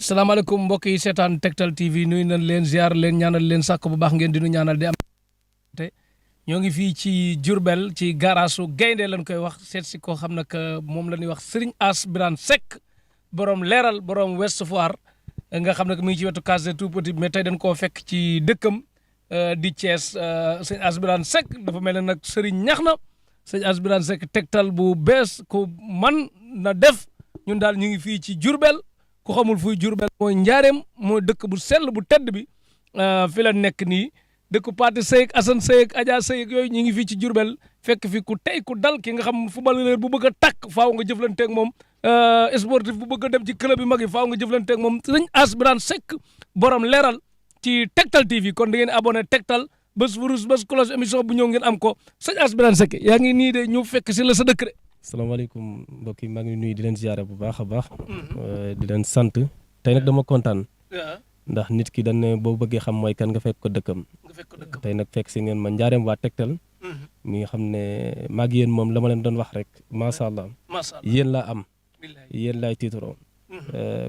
salaamaaleykum mbokk yi seetaan Tektal TV nuyu nañ leen ziar leen ñaanal leen sàkk bu baax ngeen di nu ñaanal di am te ñoo ngi fii ci Diourbel ci garaasu gaynde lañ koy wax seet si koo xam ne que moom la ñuy wax Serigne Ass Birane Seck borom leeral borom Ouest Foire nga xam ne que mi ngi ci wetu case des tout-petits mais tey dañ koo fekk ci dëkkam di Thiès sëñ Ass Birane Seck dafa mel ne nag Serigne ñax na sëñ Ass Birane Seck Tektal bu bees ku man na def ñun daal ñu ngi fii ci Diourbel ku xamul fuy Diourbel mooy njaareem mooy dëkk bu sell bu tedd bi fi la nekk nii dëkk Pathé Seyek Assane Seyek Adja Seyek yooyu ñu ngi fii ci Diourbel fekk fi ku tey ku dal ki nga xam footballeur bu bëgg a tàkk faaw nga jëflanteeg moom sportif bu bëgg a dem ci club yi mag yi faaw nga jëflanteeg moom sëñ Ass Birane Seck borom leeral ci Tektal TV kon da ngeen abonné Tektal bés furus bés cloche émission bu ñëw ngeen am ko sëñ Ass Birane Seck yaa ngi nii de ñu fekk si la sa dëkk de. salaamaaleykum mbokk yi maa ngi nuyu di leen ziare bu baax a baax. di leen sant tey nag dama kontaan. ndax nit ki dañ ne boo bëggee xam mooy kan nga fekk ko dëkkam. tey nag fekk si ngeen ma njaareem waa Tektal. mi nga xam ne maa ngi yéen moom la ma leen doon wax rek macha allah. yéen laa am. yéen laay tiituroo.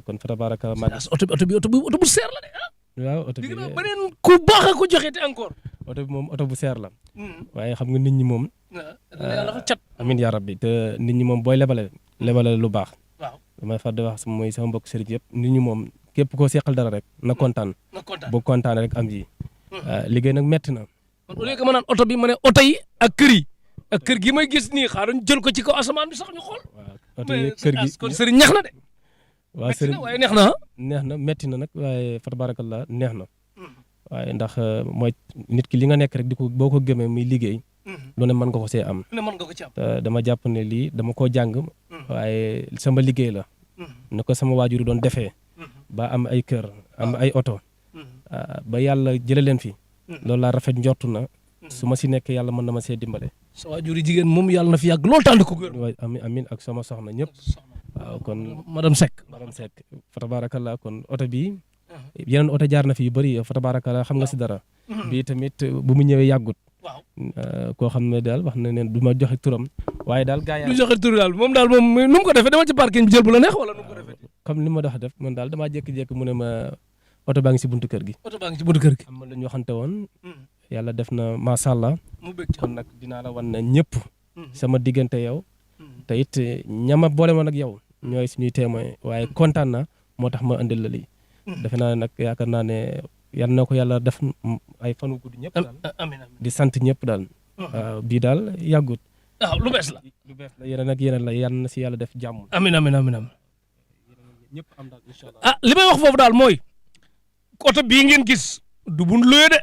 kon fa tabaaraka maa ngi. oto bu seer la de ah. waaw oto bi beneen ku baax a ko joxe te encore. oto bi moom oto bu seer la. waaye xam nga nit ñi moom. yàlla cat. amiin yaa rabbi te nit ñi moom booy lebale lu baax. waaw damay far di wax mooy sama mbokk sëriñ yëpp nit ñi moom képp koo seqal dara rek na kontaan. boo kontaan rek am ji. liggéey nag metti na. kon au lieu que ma naan oto bi ma ne oto yi ak kër yi ak kër gi may gis nii xaaral ñu jël ko ci kaw asamaan bi sax ñu xool. waaw oto yi kër gi kon sëriñ ñax na de. waaw sëriñ waaye neex na neex na metti na nag waaye fa tabarakallah neex na. waaye ndax mooy nit ki li nga nekk rek di ko boo ko gëmee muy liggéey. lu ne mën nga ko see am. lu ne mën nga ko ci am. dama jàpp ne lii dama koo jàng. waaye sama liggéey la. ne ko sama waajur doon defee. ba am ay kër am ay oto. ba yàlla jële leen fi. loolu laa rafet njortu na. su ma si nekk yàlla mën na ma see dimbale. sa waajur yi jigéen moom yàlla na fi yàgg loolu tànn ko gër. waaye amiin ak sama soxna ñëpp. waaw kon madame Seck. fa tabarakallah kon oto bi yeneen oto jaar na fi yu bëri fa tabarakallah xam nga si dara. bii tamit bu mu ñëwee yàggut. waaw koo xam ne daal wax na ne du ma joxe turam waaye daal gaa yi du joxe tur daal moom nu mu ko defee dama ci parking bi jël bu la neex wala nu mu ko defee. comme ni ma dox def man daal damaa jékki-jékki mu ne ma oto baa ngi si buntu kër gi. oto baa ngi ci buntu kër gi. am na lu ñu waxante woon. yàlla def na macha allah. mu bëgg ci kon nag dinaa la wan ne ñëpp. sama diggante yow. te it ñama boole ma nag yow. ñooy suñuy témoin waaye kontaan na moo tax ma indil la lii. defe naa ne nag yaakaar naa ne. yal na ko yàlla def ay fanu gudd ñëpp daal. amiin di sant ñëpp daal. bii daal yàggut. lu bees la. lu bees la yeneen ak yeneen la yal na si yàlla def jàmm. amiin. ñëpp am daal incha allah. li may wax foofu daal mooy. oto bii ngeen gis. du buñ luye de.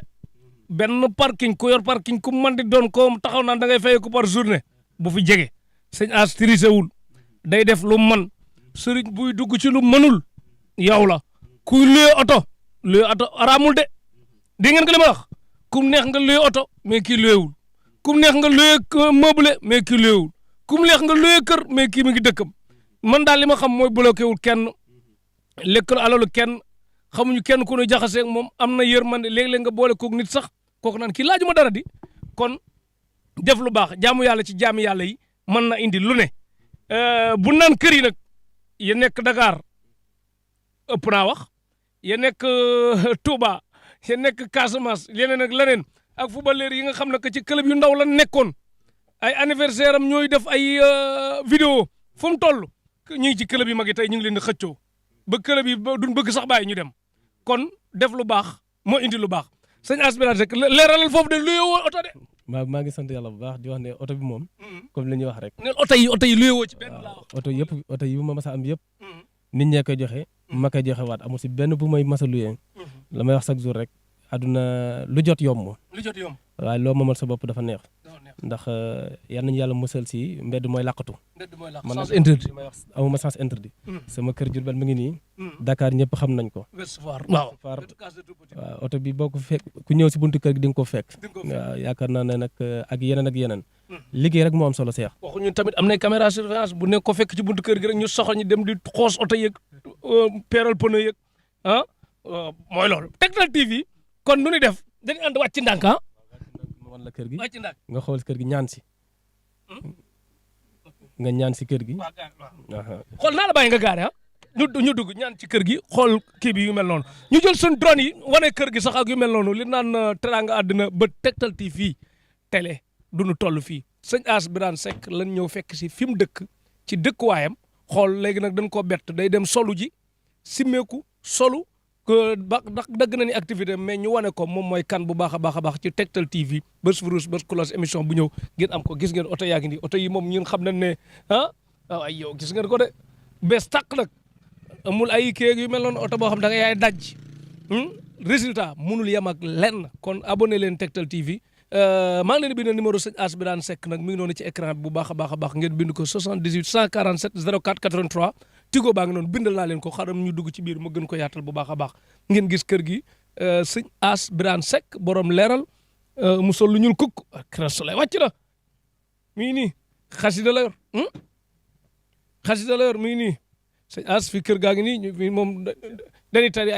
benn parking ku yor parking ku man di doon ko taxaw naan da ngay fay ko par journée. bu fi jege. sëñ Ass triché wul. day def lu man sëriñ buy dugg ci lu mënul. yow la kuy luye oto. luye oto araamul de dégg ngeen ko li ma wax kum neex nga luye oto mais kii luyewul kum neex nga luye meuble mais kii luyewul kum neex nga luye kër mais kii mi ngi dëkkam man daal li ma xam mooy bloqué wul kenn lekkul alalu kenn xamuñu kenn ku ñu jaxaseeg moom am na yërmande léeg-léeg nga boole koog nit sax kooku naan kii laajuma dara di kon def lu baax jaamu yàlla ci jaami yàlla yi mën na indi lu ne bu naan kër yi nag ya nekk Dakar ëpp naa wax. ya nekk Touba ya nekk Casamance leneen ak leneen ak footballeur yi nga xam ne que ci club yu ndaw la nekkoon ay anniversaire am ñooy def ay vidéo fu mu toll ñu ngi ci club yi mag yi tey ñu ngi leen di xëccoo ba club yi duñ bëgg sax bàyyi ñu dem kon def lu baax moo indi lu baax sëñ Ass Birane Seck leeralal foofu de luye woo oto de. maa ngi sant yàlla bu baax di wax ne oto bi moom. comme li ñuy wax rek. ne oto yi luye woo ci benn laa wax. oto yi ma mas a am yëpp. nit ñee koy joxe. ma koy joxe waat amul si benn bu may mas a luyee. la may wax chaque jour rek àdduna lu jot yomb. waaye loo moomal sa bopp dafa neex. ndax yal nañu yàlla musal si mbedd mooy làqatu. man sens interdit may wax amuma sens interdit. sama kër Diourbel mi ngi nii. Dakar ñëpp xam nañ ko. waaw oto bi boo ko fekk ku ñëw si buntu kër gi di nga ko fekk. waaw yaakaar naa ne nag ak yeneen. liggéey rek moo am solo seex. waxuñu tamit am na caméra surveillance bu nekk ko fekk ci buntu kër gi rek ñu soxla ñu dem di xoos oto yeeg peeral pneu yeeg mooy loolu Tektal TV kon nu ñuy def dañuy ànd wàcc ndànk wan la kër gi wàcc ndànk nga xool kër gi ñaan si. nga ñaan si kër gi. xool naa la bàyyi nga gaare ñu dugg ñaan ci kër gi xool kii bi yu mel noonu ñu jël suñ drone yi wane kër gi sax ak yu mel noonu li naan teraanga àddina ba Tektal TV télé du ñu toll fii sëñ As Birane Seck lan ñëw fekk si fi mu dëkk ci dëkkuwaayam xool léegi nag dañ koo bett day dem solu ji simmeeku solu ndax dëgg na ni activité mais ñu wane ko moom mooy kan bu baax a baax a baax ci Tektal TV bés furus bés close émission bu ñëw ngeen am ko gis ngeen oto yaa ngi nii oto yi moom ñun xam nañ ne ay yow gis ngeen ko de bees tàq nag amul ay kéeg yu mel noonu oto boo xam da nga yaay daj résultat munul yem ak lenn kon abonné leen Tektal TV maa ngi leen di bind numéro sëñ As Birane Seck nag mi ngi noonu ci écran bi bu baax a baax a baax ngeen bind ko 78 147 04 83 tigo baa ngi noonu bindal naa leen ko xaram ñu dugg ci biir ma gën ko yaatal bu baax a baax ngeen gis kër gi sëñ As Birane Seck borom leeral mu sol lu ñuul kukk krasole wàcc na mi ngi nii xasida la yor xasida la yor mi ngi nii sëñ As fi kër gaa ngi nii fi moom dañuy tari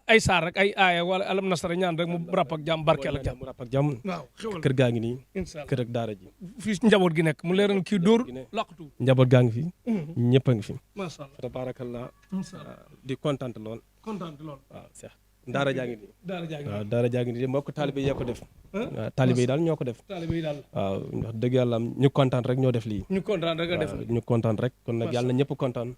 ay saar rek ay aaya wala alam nasara ñaan rek mu ràpp ak jàmm barkeel ak jàmm mu ràpp ak jàmm waaw xewal kër gaa ngi nii incha allah kër ak daara ji fii njaboot gi nekk mu leeral kii dóor laqatu njaboot gaa ngi fi ñëpp a ngi fi macha allah tabarakallah incha allah di kontaan lool kontaan lool waaw Cheikh daara jaa ngi nii daara jaa ngi waaw daara jaa ngi nii mbokk taalibe yi ko def waaw taalibe yi daal ñoo ko def taalibe yi daal waaw wax dëgg yàlla ñu kontaan rek ñoo def lii ñu kontaan rek a def ñu kontaan rek kon nag yàlla na ñëpp kontaan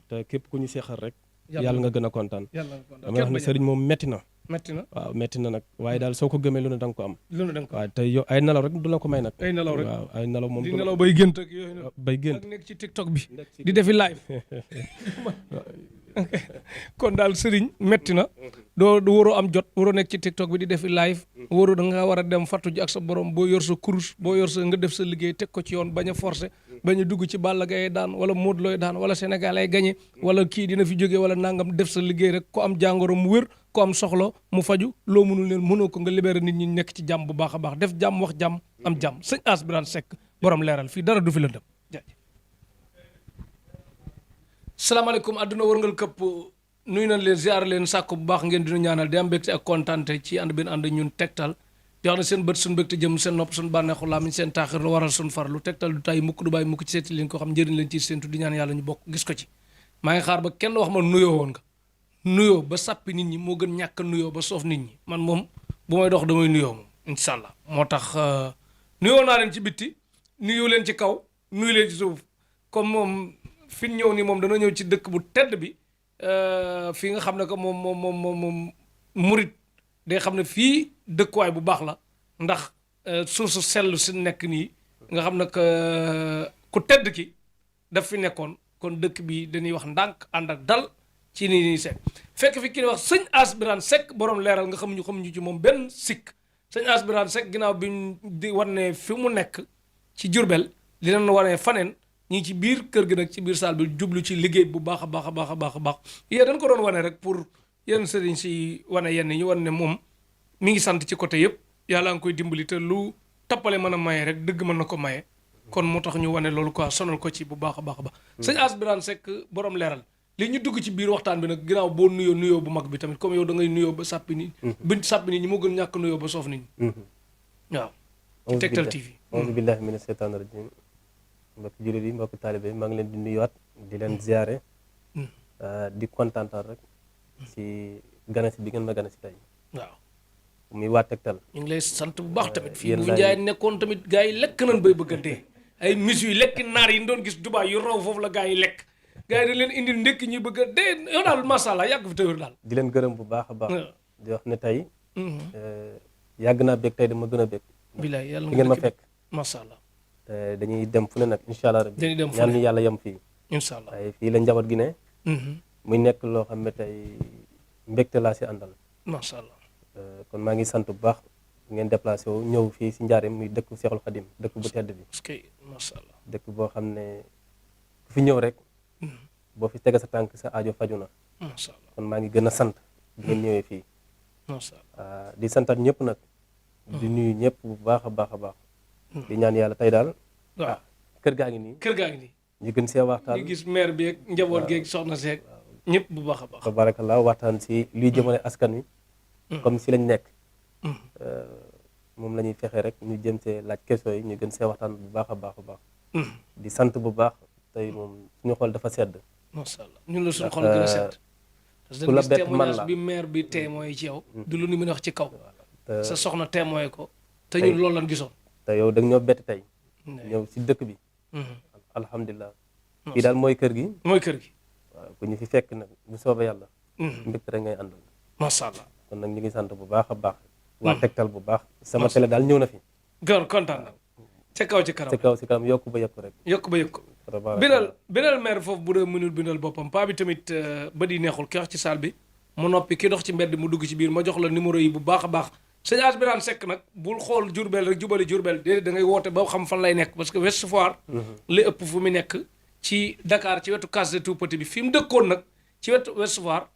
te képp ku ñu seexal rek yàlla nga gën a kontaan yàlla nga kontaan dama wax ne sëriñ moom metti na metti na waaw metti na nag waaye daal soo ko gëmee lu ne da nga ko am lu ne da nga ko waaw te yow ay nelaw rek du la ko may nag ay nelaw rek waaw ay nelaw moom di nelaw bay gént ak yooyu nag bay gént ak nekk ci TikTok bi di defi live kon daal sëriñ metti na doo waroo am jot waroo nekk ci TikTok bi di defi live waroo da nga war a dem fattu ji ak sa borom boo yor sa kurus boo yor sa nga def sa liggéey teg ko ci yoon bañ a forcé bañ a dugg ci Balla Gaye daan wala Modou Lo daan wala Sénégal ay gagné wala kii dina fi jógee wala nangam def sa liggéey rek ko am jàngoro mu wér ko am soxla mu faju loo mënul leen mënoo ko nga libéré nit ñi nekk ci jàmm bu baax a baax def jàmm wax jàmm am jàmm sëñ As Birane Seck borom leeral fii dara du fi lëndëm salaamaaleykum àdduna wërngal këpp nuyu nañ leen ziar leen sàkku bu baax ngeen dinu ñaanal di am mbégte ak kontaante ci ànd benn ànd ñun Tektal di wax ne seen bët suñu mbégte jëm seen nopp suñu bànneexu làmmiñ seen taaxir lu waral suñu farlu Tektal du tay mukk du bàyyi mukk ci seeti leen ko xam njëriñ leen ci seentu di ñaan yàlla ñu bokk gis ko ci maa ngi xaar ba kenn wax ma nuyoo woon nga nuyoo ba sàppi nit ñi moo gën ñàkk nuyoo ba soof nit ñi man moom bu may dox damay nuyoo moom incha allah moo tax nuyoo naa leen ci bitti nuyoo leen ci kaw nuyu leen ci suuf comme moom fi ñëw nii moom dana ñëw ci dëkk bu tedd bi fii nga xam ne que moom murit day xam ne fii dëkkuwaay bu baax la ndax suuf su sell si nekk nii nga xam ne que ku tedd ki daf fi nekkoon kon dëkk bi dañuy wax ndànk ànd ak dal ci nii nii Seck fekk fi ki ñuy wax sëñ As Birane Seck borom leeral nga xamuñu ci moom benn sikk sëñ As Birane Seck ginnaaw bi di wane fi mu nekk ci Jurbel li leen wane faneen ñi ci biir kër gi nag ci biir saal bi jublu ci liggéey bu baax a baax a baax a baax a baax yéen dañ ko doon wane rek pour yenn sëriñ si wane yenn ñu wane ne moom mi ngi sant ci côté yëpp yàlla nga koy dimbali te lu tappale mën a maye rek dëgg mën na ko maye kon moo tax ñu wane loolu quoi sonal ko ci bu baax a baax a baax sëñ As Birane Seck borom leeral li ñu dugg ci biir waxtaan bi nag ginnaaw boo nuyoo bu mag bi tamit comme yow da ngay nuyoo ba sàppi ni ba sàppi nit ñi moo gën ñàkk nuyoo ba soof nit ñi waaw ci Tektal TV auzu billahi mina shaytaani rajim mbokki jullit yi mbokki taalibe yi maa ngi leen di nuyuwaat di leen ziare di kontaantaan rek ci ganasi bi ngeen ma ganasi tey waaw muy waa Tektal ñu ngi lay sant bu baax tamit fii bu njaay nekkoon tamit gars yi lekk nañ bay bëgg a dee ay mis yu lekk naar yi ñu doon gis Dubaay yu raw foofu la gars yi lekk gars yi dañ leen indil ndékk ñuy bëgg a dee yow daal macha allah yàgg fi tëwër daal di leen gërëm bu baax a baax di wax ne tey yàgg naa bég tey dama gën a bég bilaay yàlla fi ngeen ma fekk macha allah te dañuy dem fu ne nag incha allah rabbi dañuy dem fu ne ñaan ni yàlla yem fii incha allah waaye fii la njaboot gi ne muy nekk loo xam ne tey mbégte laa si àndal macha allah kon maa ngi sant bu baax ngeen déplacé wu ñëw fii si Njaareem muy dëkk Seexul Xadim dëkk bu tedd bi parce que macha allah dëkk boo xam ne ku fi ñëw rek boo fi tege sa tànk sa aajo faju na macha allah kon maa ngi gën a sant bi ngeen ñëwee fii macha allah di santat ñëpp nag di nuyu ñëpp bu baax a baax a baax di ñaan yàlla tey daal waaw kër gaa ngi nii kër gaa ngi nii ñu gën see waxtaan ñu gis maire bi ak njaboot geeg soxna seeg ñëpp bu baax a baax tabarakallah waxtaan si luy jëmale askan wi comme si lañ nekk moom la ñuy fexe rek ñu jëm see laaj question yi ñu gën see waxtaan bu baax a baax a baax di sant bu baax tey moom suñu xool dafa sedd macha allah ñun la suñu xol gën a set. parce que ku la gis bett man témoignage la bi maire bi témoin ci yow. du lu ni mën a wax ci kaw. te sa soxna témoin ko. te ñun loolu lañ gisoon. te yow da nga ñoo bett tey ne ñëw si dëkk bi Mhm. alhamdulilah fii daal mooy kër gi mooy kër gi. waaw ku ñu fi fekk nag bu soobee yàlla Mhm. mbégte rek ngay àndal macha allah. kon nag ñu ngi sant bu baax a baax waa Tektal bu baax sama télé daal ñëw na fi gër kontaan na ca kaw ci kanam. si kaw si kanam yokku ba yokku rek yokk ba yokk. bindal maire foofu bu dee mënul bindal boppam paa bi tamit ba di neexul ki wax ci salle bi mu noppi ki dox ci mbedd mu dugg ci biir ma jox la numéro yi bu baax a baax sëñ As Birane Seck nag bul xool Diourbel rek jubali Diourbel déedéet da ngay woote ba xam fan lay nekk parce que Ouest Foire li ëpp fu mu nekk ci Dakar ci wetu Case des Tout-Petits bi fi mu dëkkoon nag ci wetu Ouest Foire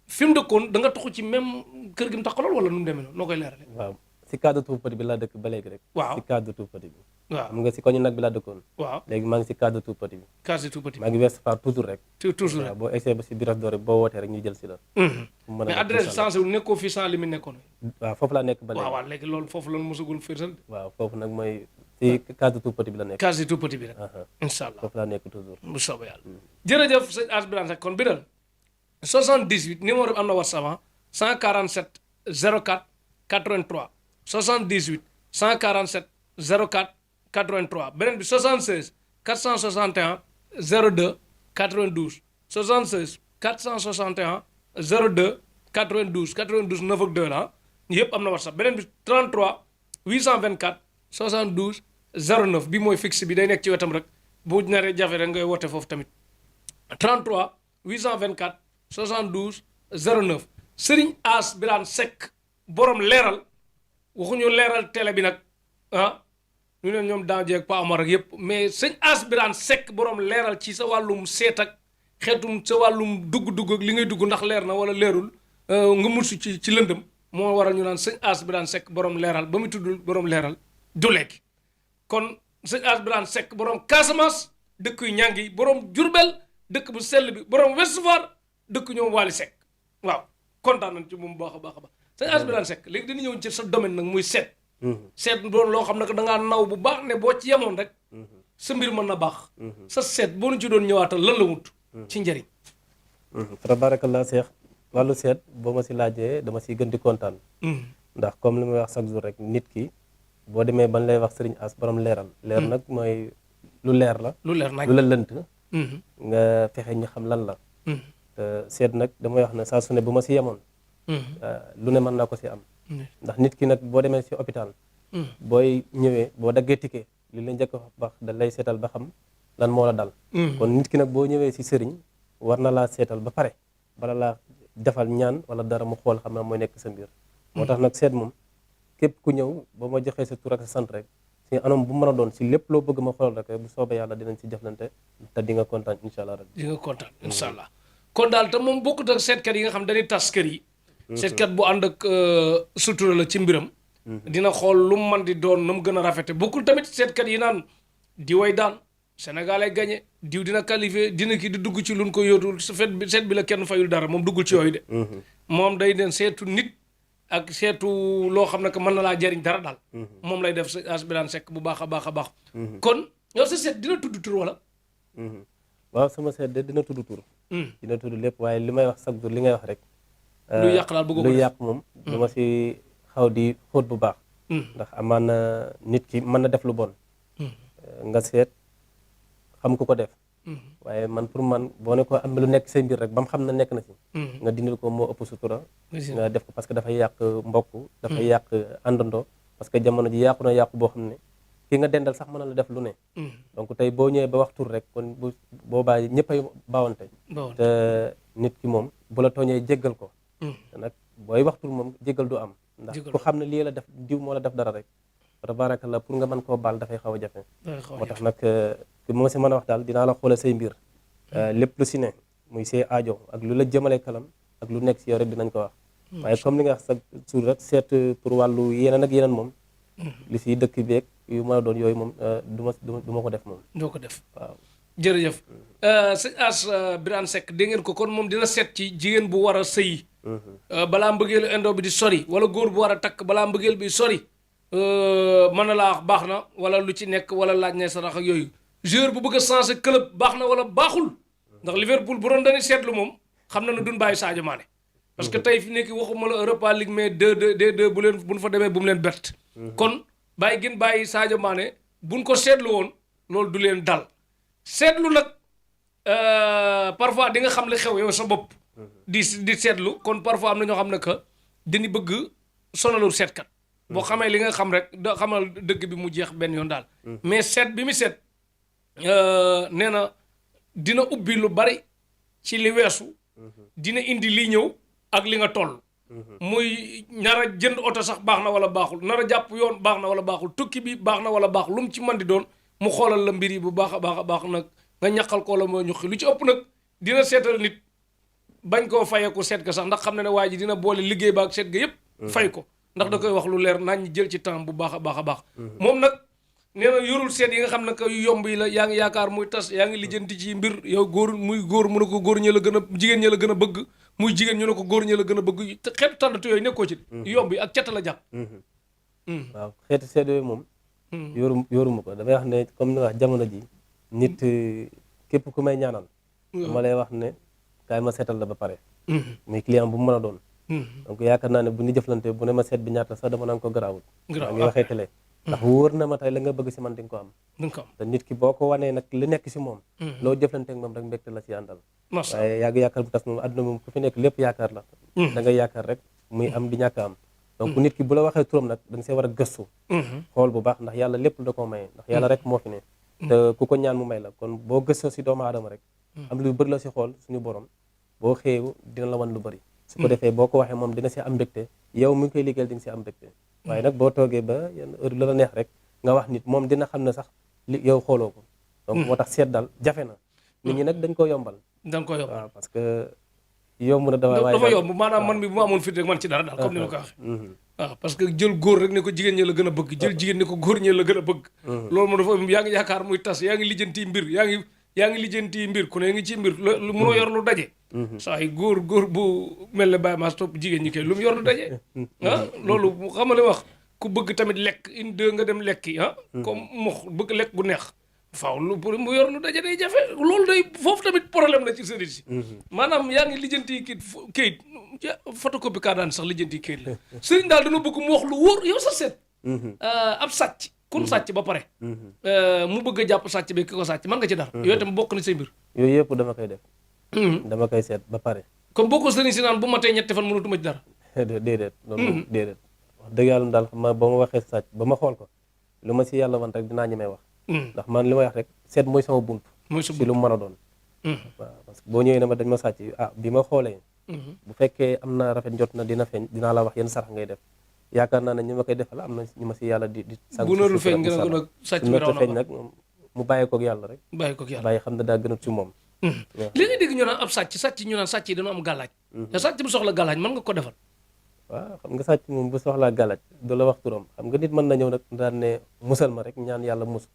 fi mu dëkkoon da nga taxu ci même kër gi mu taxalool wala nu mu demee noonu noo koy leerale waaw si cadre Tout-Petit bi laa dëkk ba léegi rek waaw si cadre Tout-Petit bi waaw xam nga si koñu nag bi laa dëkkoon waaw léegi maa ngi si cadre Tout-Petit bi Case des Tout-Petits maa ngi Ouest Foire toujours rek toujours waaw boo egsee ba si Biras Doré boo wootee rek ñu jël si la fu mu mën a mais nekk adresse incha allah. sensé wu nekkoo fi sans limite nekkoon waaw foofu laa nekk ba léegi waaw waaw léegi loolu foofu lan mosagul firtal waaw foofu nag mooy si cadre Tout-Petit bi la nekk Case des Tout-Petits bi rek aha incha allah foofu laa nekk toujours bu soobee yàlla jërëjëf sëñ As Birane Seck kon bidal 78 numéro bi am na WhatsApp 147 04 83 78 147 04 83 beneen bi 76 461 02 92 76 461 02 92 92 9 ak 2 la yëpp am na WhatsApp beneen bi 33 824 72 09 bi mooy fixe bi day nekk ci wetam rek bu naree jafe rek ngay woote foofu tamit 33 824 72 09 Serigne As Birane Seck borom leeral waxuñu leeral télé bi nag ah ñu ne ñoom daaw jeeg Pa Omar ak yëpp mais sëñ As Birane Seck borom leeral ci sa wàllum seet ak xeetum sa wàllum dugg-dugg ak li ngay dugg ndax leer na wala leerul nga musu ci lëndëm moo waral ñu naan sëñ As Birane Seck borom leeral ba mu tuddul borom leeral du lekk kon sëñ As Birane Seck borom Casamance dëkk yu ñàng yi borom Diourbel dëkk bu sell bi borom Ouest Foire dëkk ñoom Wally Seck waaw kontaan nañ ci moom baax a baax a baax sëñ As Birane Seck léegi dañu ñëw ci sa domaine nag muy seet seet doon loo xam ne da ngaa naw bu baax ne boo ci yemoon rek sa mbir mën na baax sa seet boo nu ci doon ñëwaatal lan la wut ci njëriñ tabarakallah Cheikh wàllu seet boo ma si laajee dama siy gën di kontaan ndax comme li may wax chaque jour rek nit ki boo demee ban lay wax Serigne As borom leeral leer nag mooy lu leer la lu leer nañ lu la lënt nga fexe ñu xam lan la te seet nag damay wax ne saa su ne bu ma si yemoon lu ne mën naa ko si am ndax nit ki nag boo demee si hôpital booy ñëwee boo daggee ticket li la njëkk a wax da lay seetal ba xam lan moo la dal kon nit ki nag boo ñëwee si sëriñ war na laa seetal ba pare bala laa defal ñaan wala dara mu xool xam na mooy nekk sa mbir moo tax nag seet moom képp ku ñëw ba ma joxee sa tur ak sa sant rek si anam bu mën a doon si lépp loo bëgg ma xool rek bu soobee yàlla dinañ si jëflante te di nga kontaan incha allah rabbi di nga kontaan incha allah kon daal te moom bokkut ak seetkat yi nga xam dañuy tas kër yi seetkat bu ànd ak sutura la ci mbiram dina xool lu mu man di doon na mu gën a rafete bokkul tamit seetkat yi naan di way daan Sénégal ay gagné diw dina qualifié dina ki di dugg ci luñ ko yóotul su fet bi seet bi la kenn fayul dara moom duggul ci yooyu de moom day den seetu nit ak seetu loo xam ne que mën na laa jariñ dara daal moom lay def As Birane Seck bu baax a baax a baax kon yow sa seet dina tudd tur wala waaw sama seet de dina tudd tur dina tudd lépp waaye li may wax chaque jour li ngay wax rek lu yàq daal bëgg ko lu yàq moom dama si xaw di xóot bu baax ndax amaan na nit ki mën na def lu bon nga seet xam ku ko def waaye man pour man boo ne ko am lu nekk say mbir rek ba mu xam na nekk na si nga dindil ko moo ëpp sutura nga def ko parce que dafay yàq mbokk dafay yàq àndandoo parce que jamono ji yàqu na yàqu boo xam ne ki nga dendal sax mën na la def lu ne donc tey boo ñëwee ba wax tur rek kon bu boobaa ñëppay baawante te nit ki moom bu la tooñee jéggal ko te nag booy wax tur moom jéggal du am ndax ku xam ne lii la def diw moo la def dara rek tabarakallah pour nga mën koo baal dafay xaw a jafe moo tax nag ki moo si mën a wax daal dinaa la xoolal say mbir lépp lu si ne muy say aajo ak lu la jëmale kalam ak lu nekk si yow rek dinañ ko wax waaye comme li nga wax sa suur rek seet pour wàllu yeneen ak yeneen moom li si dëkk beeg yu mën a doon yooyu moom du ma ko def moom doo ko def waaw jërëjëf sëñ As Birane Seck dégg ngeen ko kon moom dina seet ci jigéen bu war a sëyi balaa mbëggeelu indo bi di sori wala góor bu war a takk balaa mbëggeel bi sori mën na laa wax baax na wala lu ci nekk wala laaj ne sarax ak yooyu joueur bu bëgg a changer club baax na wala baaxul ndax Liverpool bu doon dañuy seetlu moom xam na ne duñ bàyyi Sadio Mané parce que tey fi nekk waxuma la Europa League mais deux bu ñu fa demee bu mu leen bett kon bàyyi gën bàyyi Sadio Mané buñ ko seetlu woon loolu du leen dal seetlu nag parfois di nga xam li xew yow sa bopp di seetlu kon parfois am na ñoo xam ne que dañu bëgg sonalul seetkat boo xamee li nga xam rek da xamal dëgg bi mu jeex benn yoon daal mais seet bi mu seet nee na dina ubbi lu bari ci li weesu dina indi lii ñëw ak li nga toll muy nar a jënd oto sax baax na wala baaxul nar a jàpp yoon baax na wala baaxul tukki bi baax na wala baaxul lu mu ci mën di doon mu xoolal la mbir yi bu baax a baax a baax nag nga ñaqal ko la moo ñuqi lu ci ëpp nag dina seetal nit bañ koo fayeeku seet ga sax ndax xam ne ne waa ji dina boole liggéey ba ak seet ga yépp fay ko ndax da koy wax lu leer nañ ñi jël ci temps bu baax a baax a baax moom nag nee na yorul seet yi nga xam ne que yu yomb yi la yaa ngi yaakaar muy tas yaa ngi lijjanti ci mbir yow góor muy góor mu ne ko góor ñi la gën a jigéen ñi la gën a bëgg muy jigéen ñu ne ko góor ñi la gën a bëgg xeetu tànnatu yooyu nekkoo ci yomb yi ak cet la jàpp waaw xeeti seet yooyu moom yoruma ko damay wax ne comme ni wax jamono ji nit képp ku may ñaanal dama lay wax ne kaay ma seetal la ba pare muy client bu mu mën a doon donc yaakaar naa ne bu ñu jëflante bu ne ma seet bi ñaata sax dama naan ko garaawul maa ngi waxee télé ndax wóor na ma tey la nga bëgg si man di nga ko am te nit ki boo ko wanee nag li nekk si moom loo jëflante ak moom rek mbégte la si àndal waaye yàgg yaakaar bu tas moom àdduna moom ku fi nekk lépp yaakaar la da ngay yaakaar rek muy am di ñàkk a am donc nit ki bu la waxee turam nag da nga see war a gëstu xool bu baax ndax yàlla lépp da koo maye ndax yàlla rek moo fi ne te ku ko ñaan mu may la kon boo gëstoo si doomu aadama rek am lu bëri la si xool suñu borom boo xëyewu dina la wan lu bëri su ko defee boo ko waxee moom dina si am mbégte yow mi ngi koy liggéeyal di nga si am mbégte waaye nag boo toogee ba yenn heure la la neex rek nga wax nit moom dina xam ne sax li yow xooloo ko donc moo tax seet daal jafe na nit ñi nag dañ ko yombal waaw parce que yomb na dafa yomb maanaam man bi bu ma amoon fit rek man ci dara daal comme ni ma ko waxee waaw parce que jël góor rek ne ko jigéen ñi la gën a bëgg jël jigéen ne ko góor ñi la gën a bëgg loolu moom dafa yaa ngi yaakaar muy tas yaa ngi lijjanti mbir yaa ngi lijjanti mbir ku ne ngi ci mbir lu mënoo yor lu daje saa yi góor bu mel ne Baye Mass topp jigéen ñi kay lu mu yor lu daje loolu xam nga li wax ku bëgg tamit lekk une deux nga dem lekki comme mox bëgg lekk gu neex faaw lu pour mu yor lu daje day jafe loolu day foofu tamit problème la ci sëriñ si maanaam yaa ngi lijjanti kayit photocopie kaa daan sax lijjanti kayit la sëriñ daal dana bëgg mu wax lu wóor yow sa seet ab sàcc kun sàcc ba pare mu bëgg a jàpp sàcc bi ki ko sàcc mën nga ci dara yooyu tamit bokk na say mbir yooyu yëpp dama koy def dama koy seet ba pare comme boo ko sëriñ si naan bu ma tey ñetti fan mënatuma ci dara déedéet loolu déedéet wax dëgg yàlla daal xam ma ba ma waxee sàcc ba ma xool ko lu ma si yàlla wan rek dinaa ñemee wax ndax man li may wax rek seet mooy sama bunt si lu mu mën a doon waaw parce que boo ñëwee ne ma dañ ma sàcc bi ma xoolee bu fekkee am na rafet njot na dina feeñ dinaa la wax yenn sarax ngay def yaakaar naa ne ñi ma koy defal am na ñu ma si yàlla di sang bu narul feeñ nga ko nag sàcc bi raw na feeñ nag mu bàyyi koog yàlla rek bàyyi xam ne daa gën a ci moom li nga dégg ñu naan ab sàcc ñu naan sàcc yi dañoo am gàllaaj te sàcc bu soxla gàllaaj mën nga ko defal waaw xam nga sàcc moom bu soxlaa gàllaaj du la wax turam xam nga nit mën na ñëw nag daan ne musal ma rek ñaan yàlla mus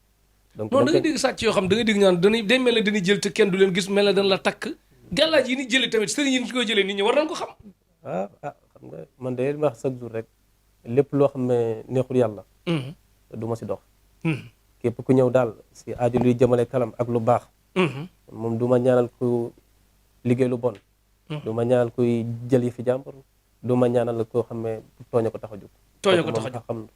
donc non da nga dégg sàcc yoo xam da nga dégg ñaan day mel ne dañuy jël te kenn du leen gis mel ne dañ la takk gàllaaj yi ni jëlee tamit sëriñ yi ni koy jëlee nit ñi war nañ ko xam xam nga man de li ma wax chaque jour rek lépp loo xam ne neexul yàlla du ma si dox képp ku ñëw daal si aaju luy jëmale kanam ak lu baax moom du ma ñaanal ku liggéey lu bon du ma ñaanal kuy jël yi fi jàmbur du ma ñaanal koo xam ne tooña ko tax a jóg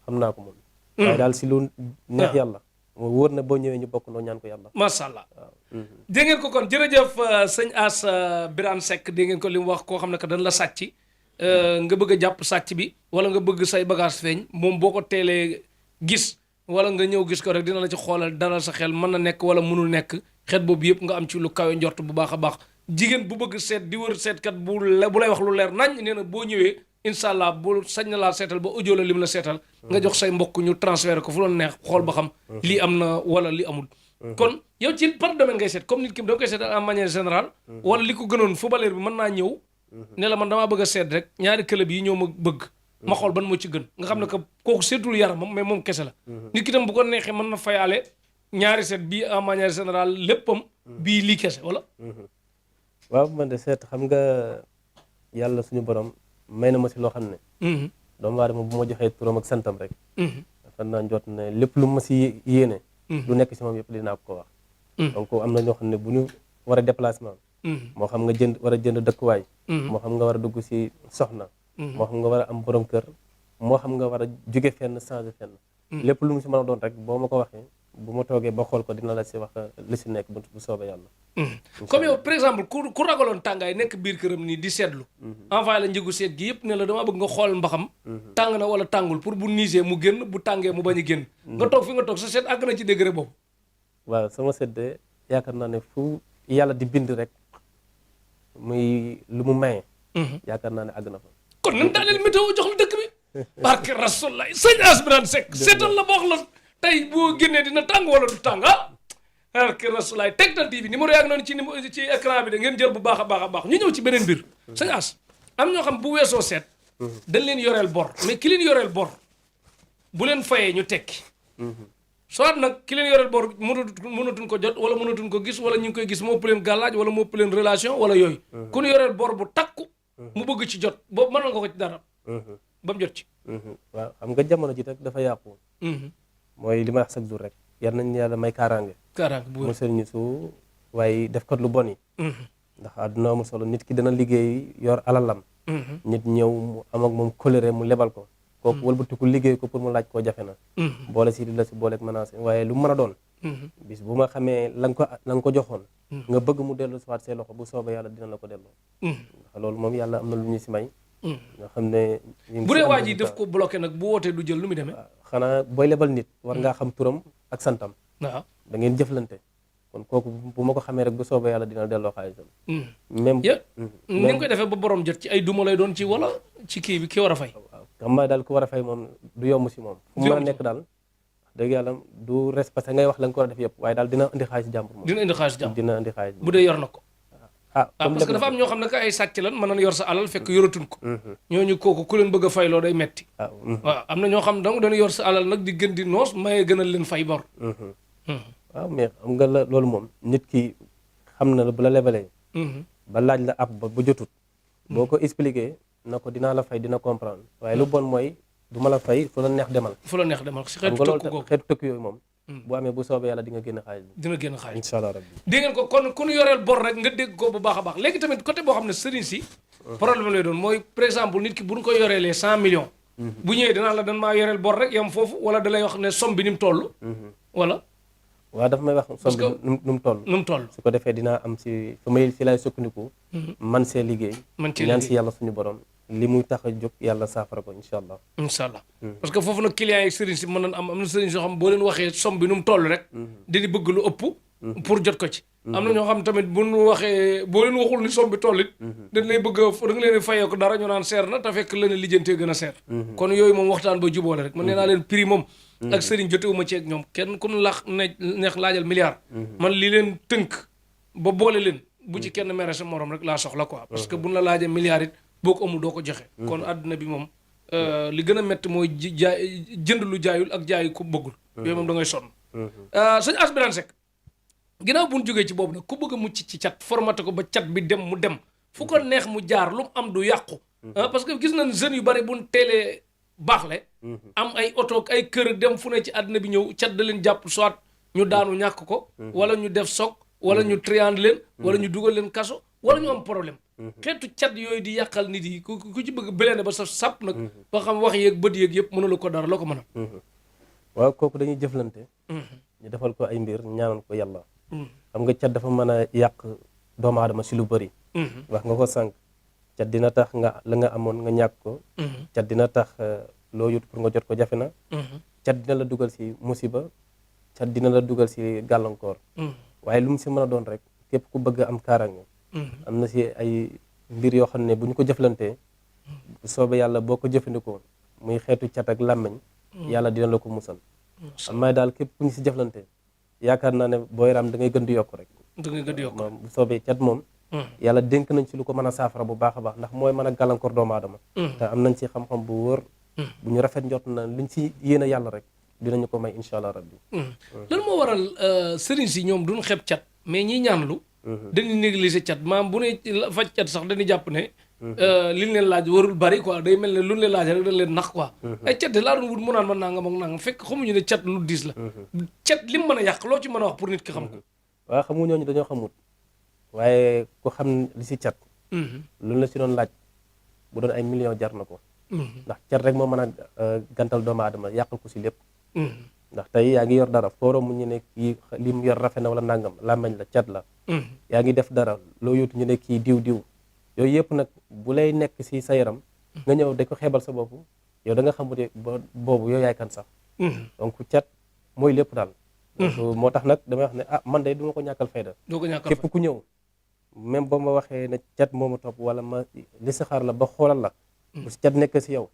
xam naa ko moom waaye daal si lu neex yàlla moo wóor na boo ñëwee ñu bokk noo ñaan ko yàlla macha allah dégg ngeen ko kon jërëjëf sëñ As Birane Seck dégg ngeen ko li mu wax koo xam ne que dañ la sàcc nga bëgg a jàpp sàcc bi wala nga bëgg say bagage feeñ moom boo ko teelee gis wala nga ñëw gis ko rek dina la ci xoolal dalal sa xel mën na nekk wala mënul nekk xeet boobu yëpp nga am ci lu kawe njort bu baax a baax jigéen bu bëgg seet di wër seetkat bu lay wax lu leer nañ nee na boo ñëwee incha allah bu sañ na laa seetal ba audio la lim la seetal nga jox say mbokk ñu transféré ko fu la neex xool ba xam lii am na wala li amul kon yow ci par domaine ngay seet comme nit ki da nga koy seetal en manière générale wala li ko gënoon footballeur bi mën naa ñëw ne la man damaa bëgg a seet rek ñaari club yi ñoo ma bëgg ma xool ban moo ci gën nga xam ne que kooku seetul yaramam mais moom kese la nit ki tam bu ko neexee mën na fayaale ñaari seet bii en manière générale léppam bii lii kese wala waaw man de seet xam nga yàlla suñu borom may na ma si loo xam ne doomu aadama bu ma joxee turam ak santam rek dafa naa jot ne lépp lu ma si yéene lu nekk si moom yëpp dinaa ko wax donc am na ñoo xam ne bu ñu war a déplacement moo xam nga war a jënd dëkkuwaay moo xam nga war a dugg si soxna moo xam nga war a am borom kër moo xam nga war a jóge fenn changer fenn lépp lu mu si mën a doon rek boo ma ko waxee bu ma toogee ba xool ko dina la si wax li si nekk bu soobee yàlla comme yow par exemple ku ragaloon tàngaay nekk biir këram nii di seetlu envoyé la njëgu seet gi yëpp ne la dama bëgg nga xool mbaxam tàng na wala tàngul pour bu niisee mu génn bu tàngee mu bañ a génn nga toog fi nga toog sa seet àgg na ci degré boobu waaw sama seet de yaakaar naa ne fu yàlla di bind rek muy lu mu maye yaakaar naa ne àgg na fa kon nañ daaneel météo jox la dëkk bi barke Rasulullah sëñ As Birane Seck seetal la boo wax la tey boo génnee dina tàng wala du tàng barke Rasulullah Tektal TV numéro yaa ngi noonu ci écran bi de ngeen jël bu baax a baax ñu ñëw ci beneen mbir sëñ As am ñoo xam bu weesoo seet dañ leen yoreel bor mais ki leen yoreel bor bu leen fayee ñu tekki soit nag ki leen yoreel bor mënatuñ ko jot wala mënatuñ ko gis wala ñu ngi koy gis moo ëpp leen gàllaaj wala moo ëpp leen relation wala yooyu ku ñu yoreel bor bu takku mu bëgg ci jot boobu mënal nga ko ci dara ba mu jot ci waaw xam nga jamono ji rek dafa yàqu mooy li ma wax chaque jour rek yar nañ yàlla may kaaraange bu musal ñu su waaye def kat lu bon yi ndax àdduna amul solo nit ki dana liggéey yor alalam nit ñëw mu am ak moom colère mu lebal ko kooku wëlbatiku liggéey ko pour mu laaj koo jafe na boole si di la si booleeg menacé waaye lu mën a doon bis bu ma xamee la nga ko joxoon nga bëgg mu dellu siwaat see loxo bu soobee yàlla dina la ko delloo ndax loolu moom yàlla am na lu ñu si may nga xam ne bu dee waa ji daf ko bloqué nag bu wootee du jël lu muy demee xanaa booy lebal nit war ngaa xam turam ak santam waaw da ngeen jëflante kon kooku bu ma ko xamee rek bu soobee yàlla dina delloo xaalisam même ni nga koy defee ba borom jot ci ay duma lay doon ci wala ci kii bi ki war a fay xam nga daal ku war a fay moom du yomb si moom fu mu mën a nekk daal dëgg yàlla du respecté ngay wax la nga ko war a def yëpp waaye daal dina indi xaalis jàmbur moom dina indi xaalis jàmbur dina indi xaalis bu dee yor na ko comme parce que dafa am ñoo xam ne que ay sàcc lan mën nañ yor sa alal fekk yoratuñ ko ñooñu kooku ku leen bëgg a fayloo day metti waaw am na ñoo xam donc dañu yor sa alal nag di gën di noos mayee gënal leen fay bor waaw mais xam nga la loolu moom nit ki xam na la bu la lebalee ba laaj la ab ba jotut boo ko expliqué na ko dinaa la fay dina comprendre waaye lu bon mooy du ma la fay fu la neex demal si xeetu tëkku googu xeetu tëkk yooyu moom bu amee bu soobee yàlla di nga génn xaalis bi dina génn xaalis incha allah rabbi dégg ngeen ko kon ku ñu yoreel bor rek nga dégg ko bu baax a baax léegi tamit côté boo xam ne sëriñ si problème lay doon mooy par exemple nit ki bu ñu ko yoreelee 100 millions bu ñëwee dinaa la dan maa yoreel bor rek yam foofu wala da lay wax ne somme bi ni mu toll wala waaw dafa may wax somme bi nu mu toll su ko defee dinaa am si fa may si lay sukkandiku man see liggéey ñaan si yàlla suñu borom li muy tax a jóg yàlla saafara ko incha allah parce que foofu nag clients yi sëriñ si mën nañ am na sëriñ soo xam boo leen waxee somme bi nu mu toll rek dañu bëgg lu ëpp pour jot ko ci am na ñoo xam tamit bu ñu waxee boo leen waxul ni somme bi toll it dañ lay bëgg da nga leen fayee ko dara ñu naan seer na te fekk leen lijjantee gën a seer kon yooyu moom waxtaan ba jubóole rek man nee naa leen prix moom ak sëriñ jotewuma ci ak ñoom kenn ku ñu laax neex laajal milliard man li leen tënk ba boole leen bu ci kenn mere sa morom rek laa soxla quoi parce que buñ la laajee milliard it boo ko amul doo ko joxe kon àdduna bi moom li gën a métti mooy jaay jënd lu jaayul ak jaay ku bëggul yooyu moom da ngay sonn sëñ As Birane Seck ginnaaw bu ñu jógee ci boobu nag ku bëgg a mucc ci cat formaté ko ba cat bi dem mu dem fu ko neex mu jaar lu mu am du yàqu parce que gis nañ jeunes yu bari buñ teelee baaxle am ay oto ak ay kër dem fu ne ci àdduna bi ñëw cat da leen jàpp soit ñu daanu ñàkk ko wala ñu def soog wala ñu triande leen wala ñu dugal leen kaso wala ñu am problème xeetu cat yooyu di yàqal nit yi ku ci bëgg beleen ba sa sàpp nag ba xam wax yeeg bët yeeg yëpp mënula ko dara loo ko mën a waaw kooku dañuy jëflante ñu defal ko ay mbir ñaanal ko yàlla xam nga cat dafa mën a yàq doomu aadama si lu bëri wax nga ko sànq cat dina tax nga la nga amoon nga ñàkk ko cat dina tax loo yut pour nga jot ko jafe na cat dina la dugal si musiba cat dina la dugal si gàllankoor waaye lu mu si mën a doon rek képp ku bëgg am kaaraange am na si ay mbir yoo xam ne bu ñu ko jëflantee bu soobee yàlla boo ko jëfandikoo muy xeetu cat ak làmmeñ yàlla dina la ko musal am may daal képp ku ñu si jëflante yaakaar naa ne booy raam da ngay gën di yokk rek da ngay gën di yokk moom bu soobee cat moom yàlla dénk nañ ci lu ko mën a saafara bu baax a baax ndax mooy mën a gàllankoor doomu aadama te am nañ ci xam-xam bu wóor bu ñu rafet njot na luñ si yéene yàlla rek dinañu ko may incha allah rabbi lan moo waral sëriñ si ñoom duñ xeeb cat mais ñi ñaanlu dañuy négliger cat maam bu ne faj cat sax dañuy jàpp ne liñ leen laaj warul bari quoi day mel ne luñ leen laaj rek dañ leen nax quoi ay cat de laa doon wut mu naan ma nangam ak nangam fekk xamuñu ne cat lu diis la cat lim mën a yàq loo ci mën a wax pour nit ki xam ko waaw xamu ñooñu dañoo xamut waaye ku xam li si cat lu la si doon laaj bu doon ay millions jar na ko ndax cat rek moo mën a gantal doomu aadama yàqal ko si lépp ndax tey yaa ngi yor dara fooro mu ñu ne kii li mu yor rafet na wala nangam làmmeñ la cat la yaa ngi def dara loo yóotu ñu ne kii diw yooyu yëpp nag bu lay nekk si sa yaram nga ñëw da ko xeebal sa bopp yow da nga xamute boobu yow yaay kan sax donc cat mooy lépp daal donc moo tax nag damay wax ne man de du ma ko ñàkkal fayda képp ku ñëw même ba ma waxee ne cat moo ma topp wala ma li sa xaar la ba xoolal la bu si cat nekk si yow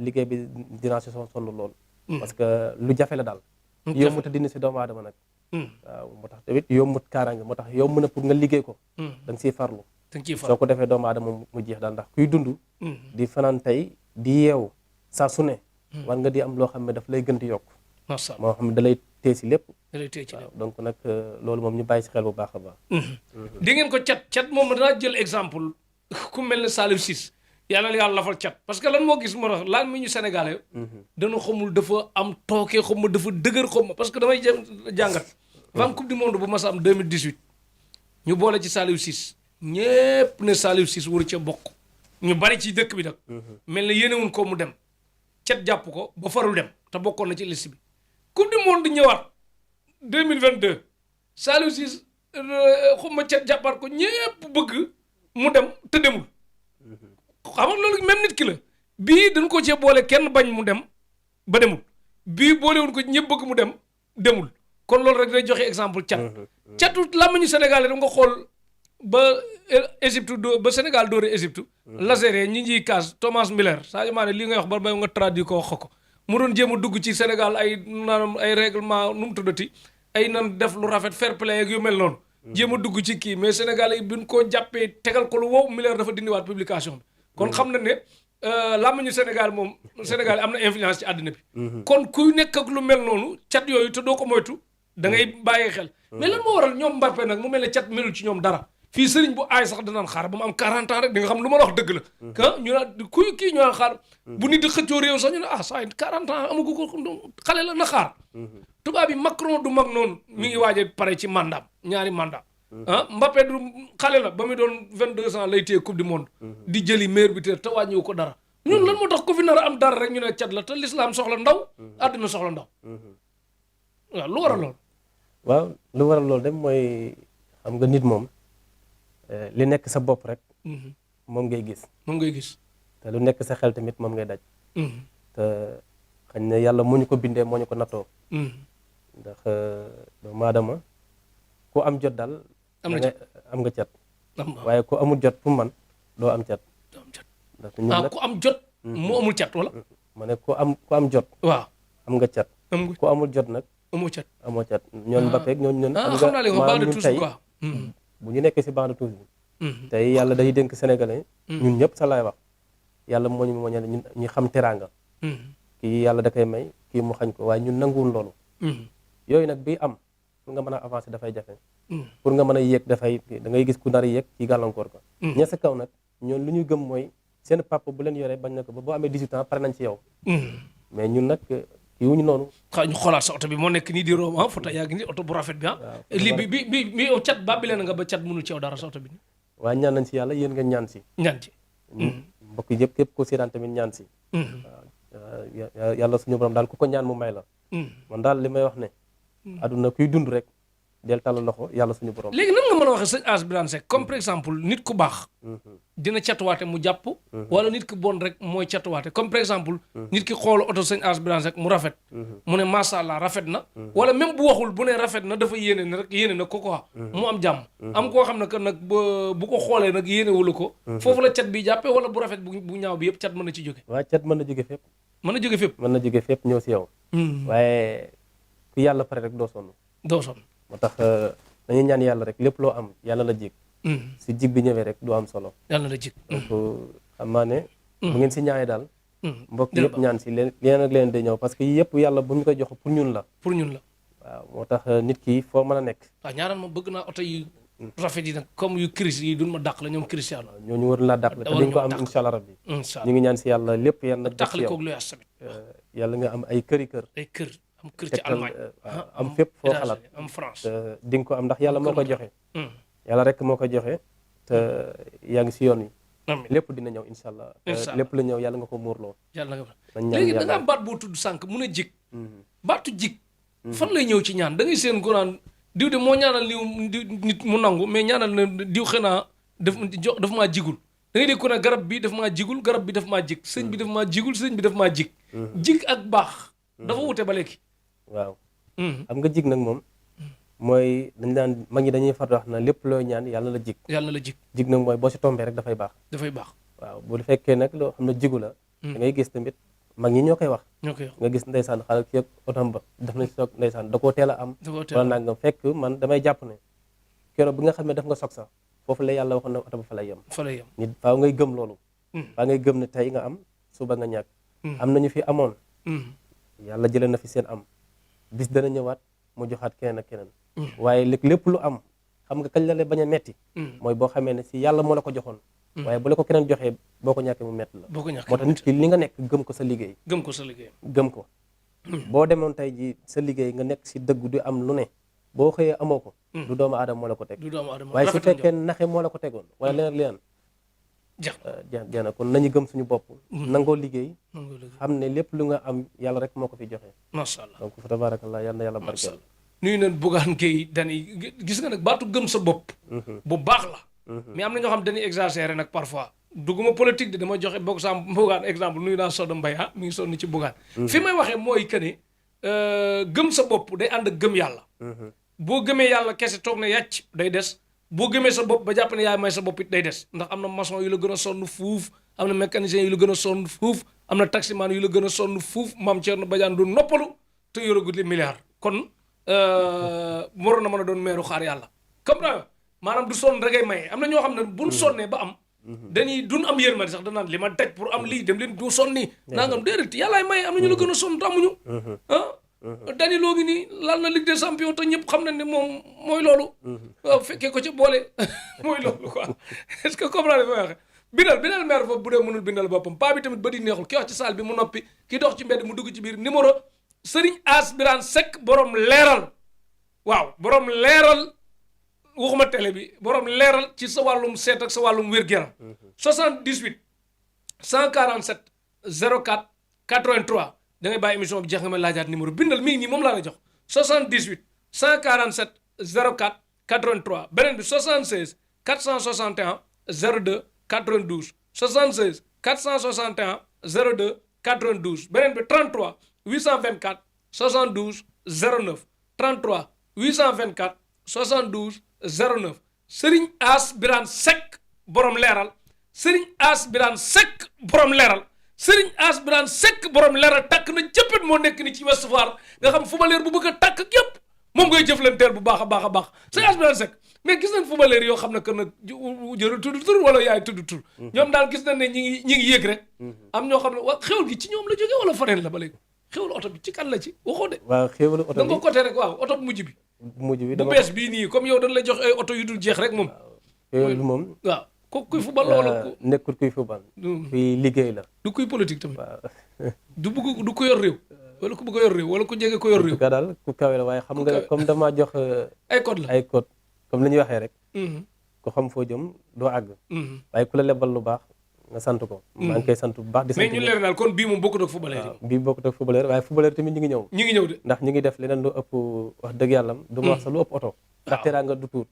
liggéey bi dinaa si sonn lool parce que lu jafe la daal yombut a dindi si doomu aadama nag waaw moo tax tamit yombut kaaraange moo tax yomb na pour nga liggéey ko da nga siy farlu soo ko defee doomu aadama mu jeex daal ndax kuy dund di fanaan tey di yeewu saa su ne war nga di am loo xam ne daf lay gën di yokk moo xam ne da lay tee si lépp waaw donc nag loolu moom ñu bàyyi si xel bu baax a baax di ngeen ko cat moom danaa jël exemple ku mel ne Saliou Ciss yàlla na yàlla lafal cat parce que lan moo gis moo tax laan mi ñu sénégalais dana xamul dafa am tookee xaw ma dafa dëgër xaw ma parce que damay jàngat dafa am coupe du monde bu mas a am 2018 ñu boole ci Saliou Ciss ñépp ne Saliou Ciss waru ca bokk ñu bari ci dëkk bi nag mel na yéenewuñ ko mu dem cat jàpp ko ba farul dem te bokkoon na ci liste bi coupe du monde ñëwaat 2022 Saliou Ciss xuma cat jàppaat ko ñépp bëgg mu dem te demul xam nga loolu même nit ki la bii dañ ko cee boole kenn bañ mu dem ba demul bii boolewuñ ko ñëpp bëgg mu dem demul kon loolu rek day joxe exemple catu làmmiñu Sénégal yi da nga xool ba Égypte ba Sénégal doore Égypte Lazare ñi ngiy kaas Thomas Müller Sadio Mané lii ngay wax ba bay nga traduit ko wax ko mu doon jéem a dugg ci Sénégal ay naanam ay règlement nu mu tuddati ay nan def lu rafet fair play ak yu mel noonu jéem a dugg ci kii mais Sénégal yi buñ koo jàppee tegal ko lu wow Müller dafa dindiwaat publication bi kon xam na ne làmmiñu Sénégal moom Sénégal am na influence ci àddina bi kon kuy nekk ak lu mel noonu cat yooyu te doo ko moytu da ngay bàyyee xel mais lan moo waral ñoom Mbappé nag mu mel ne cat melul ci ñoom dara fii sëriñ bu aay sax danaan xaar ba mu am 40 ans rek di nga xam lu ma la wax dëgg la ñu naan kuy kii ñu naan xaar bu nit di xëccoo réew sax ñu ne saa 40 ans amagu ko xale la na xaar tubaab yi Macron du mag noonu mi ngi waaje pare ci mandat ñaari mandat Mbappé du xale la ba muy doon 22 ans lay téye coupe du monde di jëli meilleur buteur te wàññiwu ko dara ñun lan moo tax ku fi nar a am dara rek ñu ne cat la te l'islam soxla ndaw àddina soxla ndaw waaw lu waral lool waaw lu waral loolu dem mooy xam nga nit moom li nekk sa bopp rek moom ngay gis te lu nekk sa xel tamit moom ngay daj te xañ ne yàlla moo ñu ko bindee moo ñu ko nattoo ndax doomu aadama ku am jot daal am nga cat waaye ku amul jot pour man doo am cat ndax ñun nag ku am jot mu amul cat wala ma ne ku am jot waaw am nga cat ku amul jot nag amoo cat ñoon Mbappé ñoon xam nga maanaam ñun tey bu ñu nekkee si banc de touche bi tey yàlla day dénk sénégalais ñun ñëpp sa laay wax yàlla moo ñu moñal ñu xam teraanga kii yàlla da koy may kii mu xañ ko waaye ñun nanguwul loolu yooyu nag bi am pour nga mën a avancer dafay jafe pour nga mën a yéeg dafay da ngay gis ku nar a yéeg ci gàllankoor ko ña sa kaw nag ñoon lu ñu gëm mooy seen papa bu leen yoree bañ na ko ba boo amee 18 ans pare nañ ci yow mais ñun nag yiwuñu noonu ñu xoolaat sa oto bi moo nekk nii di room photo yaa ngi ni oto bu rafet bi lii bi yow cat ba bi leen nga ba cat mënul ci yow dara sa oto bi waaye ñaan nañ si yàlla yéen nga ñaan si mbokk yëpp képp ko seetaan tamit ñaan si waaw yàlla suñu borom daal ku ko ñaan mu may la man daal li may wax ne adduna kuy dund rek del tàll loxo yàlla suñu borom léegi nan nga mën a waxee sëñ As Birane Seck comme par exemple nit ku baax dina catuwaate mu jàpp wala nit ki bon rek mooy catuwaate comme par exemple nit ki xool oto sëñ As Birane Seck mu rafet mu ne macha allah rafet na wala même bu waxul bu ne rafet na dafa yéene ne rek yéene na ko quoi mu am jàmm am koo xam ne que nag bu ko xoolee nag yéene wala ko foofu la cat bi jàppee wala bu rafet bu ñaaw bi yëpp cat mën na ci jóge waaw cat mën na jóge fépp mën na jóge fépp mën na jóge fépp ñëw si yow waaye ku yàlla pare rek doo sonn moo tax dañuy ñaan yàlla rek lépp loo am yàlla la jig si jig bi ñëwee rek du am solo yàlla la jig donc xam naa ne bu ngeen si ñaanee daal mbokk yëpp ñaan si leen ak leen day ñëw parce que yëpp yàlla bu ñu koy jox pour ñun la waaw moo tax nit ki foo mën a nekk waaw ñaanal ma bëgg naa oto yu rafet yi nag comme yu Chris yi duñ ma dàq la ñoom Cristiano ñooñu war laa dàq la te dañ ko am incha allah rabbi ñu ngi ñaan si yàlla lépp yàlla dàq yow koog lu yaas tamit yàlla nga am ay kër am kër ci Allemagne am fépp foo xalaat am France di nga ko am ndax yàlla moo ko joxe yàlla rek moo ko joxe te yaa ngi si yoon wi amiin lépp dina ñëw incha allah lépp la ñëw yàlla nga ko muurloo yàlla nga nañ ñaan léegi da yàlla nga am baat boo tudd sànq mun a jig baatu jig fan lay ñëw ci ñaan da ngay seen ko naan diw de moo ñaanal nit mu nangu mais ñaanal na diw xanaa daf maa jigul da ngay dégg ko ne garab bi daf maa jigul garab bi daf maa jig sëñ bi daf maa jigul sëñ bi daf maa jig jig ak baax dafa wute ba léegi waaw xam nga jig nag moom mooy dañ daan mag ñi dañuy far wax na lépp looy ñaan yàlla la jig yàlla la jig jig nag mooy boo si tombee rek dafay baax dafay baax waaw bu fekkee nag loo xam ne jigu la da ngay gis tamit mag ñi ñoo koy wax ñoo koy wax nga gis ndeysaan xaaral kii ak otom ba daf na si soog ndeysaan da koo teel a am da koo teel a wala nangam fekk man damay jàpp ne keroog bi nga xam ne daf nga soog sax foofu la yàlla waxoon ne oto ba fa lay yem fa lay yem nit faaw ngay gëm loolu faa ngay gëm ne tey nga am suba nga ñàkk am nañu fi amoon yàlla jëlee na fi seen am bis dana ñëwaat mu joxaat keneen ak keneen waaye lépp lu am xam nga kañ la lay bañ a metti mooy boo xamee ne si yàlla moo la ko joxoon waaye bu la ko keneen joxee boo ko ñàkkee mu metti la boo ko ñàkkee moo tax nit ki li nga nekk gëm ko sa liggéey gëm ko sa liggéey gëm ko boo demoon tey ji sa liggéey nga nekk si dëgg du am lu ne boo xëyee amoo ko du doomu aadama moo la ko teg du doomu aadama waaye su fekkee naxe moo la ko tegoon wala leneen leneen jeex na kon nañu gëm suñu bopp nangoo liggéey xam ne lépp lu nga am yàlla rek moo ko fi joxe macha allah donc fa tabarakallah yal na yàlla barkeel nuyu nañ Bougane Gueye Dany gis nga nag baatu gëm sa bopp bu baax la mais am na ñoo xam dañuy exagérer nag parfois dugguma politique de dama joxe bokk sam Bougane exemple nuyu naa Soda Mbaye mi ngi sonn ci Bougane fi may waxee mooy que ne gëm sa bopp day ànd ak gëm yàlla boo gëmee yàlla kese toog ne yàcc day des boo gëmee sa bopp ba jàpp ne yaay may sa bopp it day des ndax am na maçon yu la gën a sonn fuuf am na mécanicien yu la gën a sonn fuuf am na taximan yu la gën a sonn fuuf maam Thierno Badiane du noppalu te yoragut li milliard kon waroon na mën a doon meeru xaar yàlla comme na maanaam du sonn rek ay maye am na ñoo xam ne buñ sonnee ba am dañuy duñ am yërmande sax danaan li ma daj pour am lii dem leen du sonni nangam déedéet yàllaay maye am na ñu la gën a sonn te amuñu Dany loo ngi nii laal na Ligue des champions te ñëpp xam nañ ne moom mooy loolu waaw fekkee ko ci boole mooy loolu quoi est-ce que comprendre fa waxe bindal maire foofu bu dee mënul bindal boppam paa bi tamit ba di neexul ki wax ci salle bi mu noppi ki dox ci mbedd mu dugg ci biir numéro Serigne As Birane Seck borom leeral waaw borom leeral waxuma télé bi borom leeral ci sa wàllum seet ak sa wàllum wér-gu-yaram 78 147 04 83 da ngay bàyyi émission bi jeex nga ma laajaat numéro bindal mi ngi nii moom laa la jox 78 147 04 83 beneen bi 76 461 02 92 76 461 02 92 beneen bi 33 824 72 09 33 824 72 09 Serigne As Birane Seck borom leeral Serigne As Birane Seck borom leeral Serigne As Birane Seck borom leeral takk na jëppit moo nekk ni ci Ouest Foire nga xam footballeur bu bëgg a takk ak yëpp moom ngay jëflanteel bu baax a baax a baax Serigne As Birane Seck mais gis nañ footballeur yoo xam ne que nag jërul tudd tur wala yaay tudd tur ñoom daal gis nañ ne ñi ngi yéeg rek am ñoo xam ne waa xewal gi ci ñoom la jógee wala faneen la ba léegi xewal oto bi ci kan la ci waxoo de waaw xéwalu oto bi da nga ko côté rek waaw oto bu mujj bi bu bees bii nii comme yow dañ lay jox ay oto yu dul jeex rek moom xéwalu moom waaw ko kuy football wala nekkul kuy football kuy liggéey la du kuy politique tamit waaw du bëgg du ko yor réew wala ku bëgg a yor réew wala ku jege ko yor réew ka daal ku kawe la waaye xam nga comme dama jox ay code la ay code comme li ñuy waxee rek ku xam foo jëm doo àgg waaye ku la lebal lu baax nga sant ko maa ngi koy sant bu baax di sant mais ñu leer daal kon bii moom bokkut ak footballeur yi bii bokkut ak footballeur waaye footballeur tamit ñu ngi ñëw de ndax ñu ngi def leneen lu ëpp wax dëgg yàlla du ma wax sax lu ëpp oto ndax teraanga du tuut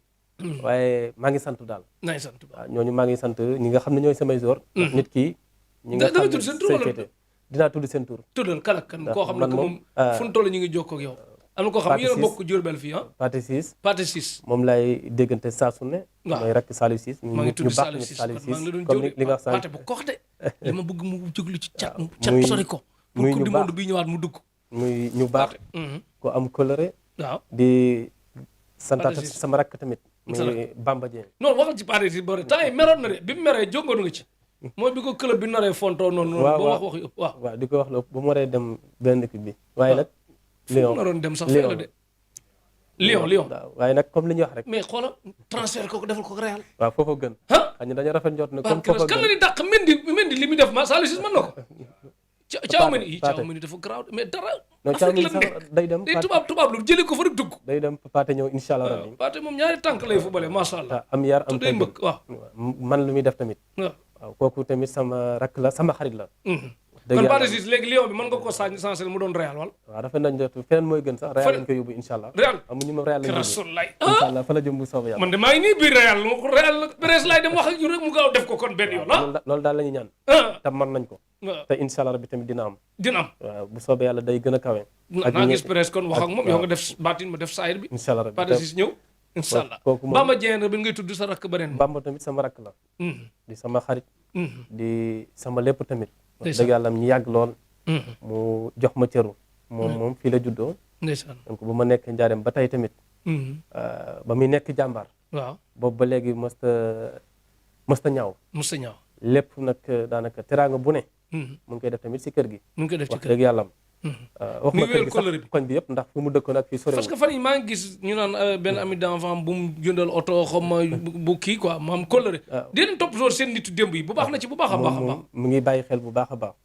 waaye maa ngi sant daal naay sant waaw ñooñu maa ngi sant ñi nga xam ne ñooy samay joor ndax nit ki ñi nga xam ne say féete dinaa tudd seen tur tuddal kan ak kan koo xam ne que moom fu mu toll ñu ngi jokkoo ak yow am na koo xam yéen a bokk Diourbel fii Pathé Ciss Pathé Ciss moom lay déggante saa su ne mooy rakk Saliou Ciss maa ngi tudd Saliou Ciss maa ngi la doon jóg li nga wax Pathé bu kox de li ma bëgg mu jóglu ci cat sori ko pour coupe du monde bi ñëwaat mu dugg muy ñu baax ko am coloré waaw di santaat sama rakk tamit muy Bamba Dieng non waxal ci Pathé Ciss bari temps yi meroon na de bi mu meree jóngoon nga ci mooy bi ko club bi naree fontoo noonu ba wax waaw di ko wax la bu mu waree dem benn équipe bi waaye nag Lion naroon dem sax fee la de Lion waaw waaye nag comme li ñuy wax rek mais xoola transfert ko defal ko Real waaw foofu gën xëy na dañu rafet njort ne comme foofu kan la di dàq Mendy li muy def ma Saliou Ciss mën na ko Thiamène yi Thiamène dafa garaaw mais dara. non Thiamène sax day dem. day tubaab lu jëlee ko fa rek dugg. day dem Pathé ñëw incha allah rabbi. Pathé moom ñaari tànk lay fubale macha allah. am yar am day mbëkk waaw. man lu muy def tamit. waaw kooku tamit sama rakk la sama xarit la. kon Pathé Ciss léegi Lion bi mën nga ko sensé mu doon Real wala. waaw rafet nañ jot feneen mooy gën sax Real lañ koy yóbbu incha allah. Real amuñu ma Real lañ yóbbu Rasulullah incha allah fa la jëm bu soobee yàlla. man de maa ngi nii biir Real lu ma ko Real Perez laay dem wax ak ñu rek mu gaaw def ko kon benn yoon loolu daal la ñuy ñaan. te mën nañ ko. te incha allah rabbi tamit dina am. waaw bu soobee yàlla day gën a kawe. naa gis Perez kon wax ak moom yow nga def baatin ma def saayir bi. incha allah rabbi Pathé Ciss ñëw incha allah kooku moom Bamba Dieng bi ngay tudd sa rakk beneen. Bamba tamit sama rakk la. di sama xarit. di sama lépp tamit. wax dëgg yàlla ñu yàgg lool. mu jox ma cëru. moom fii la juddoo. ndeysaan donc bu ma nekk njaareem ba tey tamit. ba muy nekk jàmbaar. waaw boobu ba léegi mësta ñaaw. mësta ñaaw. lépp nag daanaka teraanga bu ne. mu ngi koy def tamit si kër gi. mu ngi koy def ci wax kër dëgg yàlla am. wax ma kër gi sax sax koñ bi yëpp ndax fu mu dëkkoon ak fii sore. parce que fan yi maa ngi gis ñu naan benn ami d'enfant bu mu jëndal oto xam ma bu kii quoi maam kóllëre. waaw di leen topp soo seen nitu démb yi bu baax na ci bu baax a baax a baax. mu ngi bàyyi xel bu baax a baax.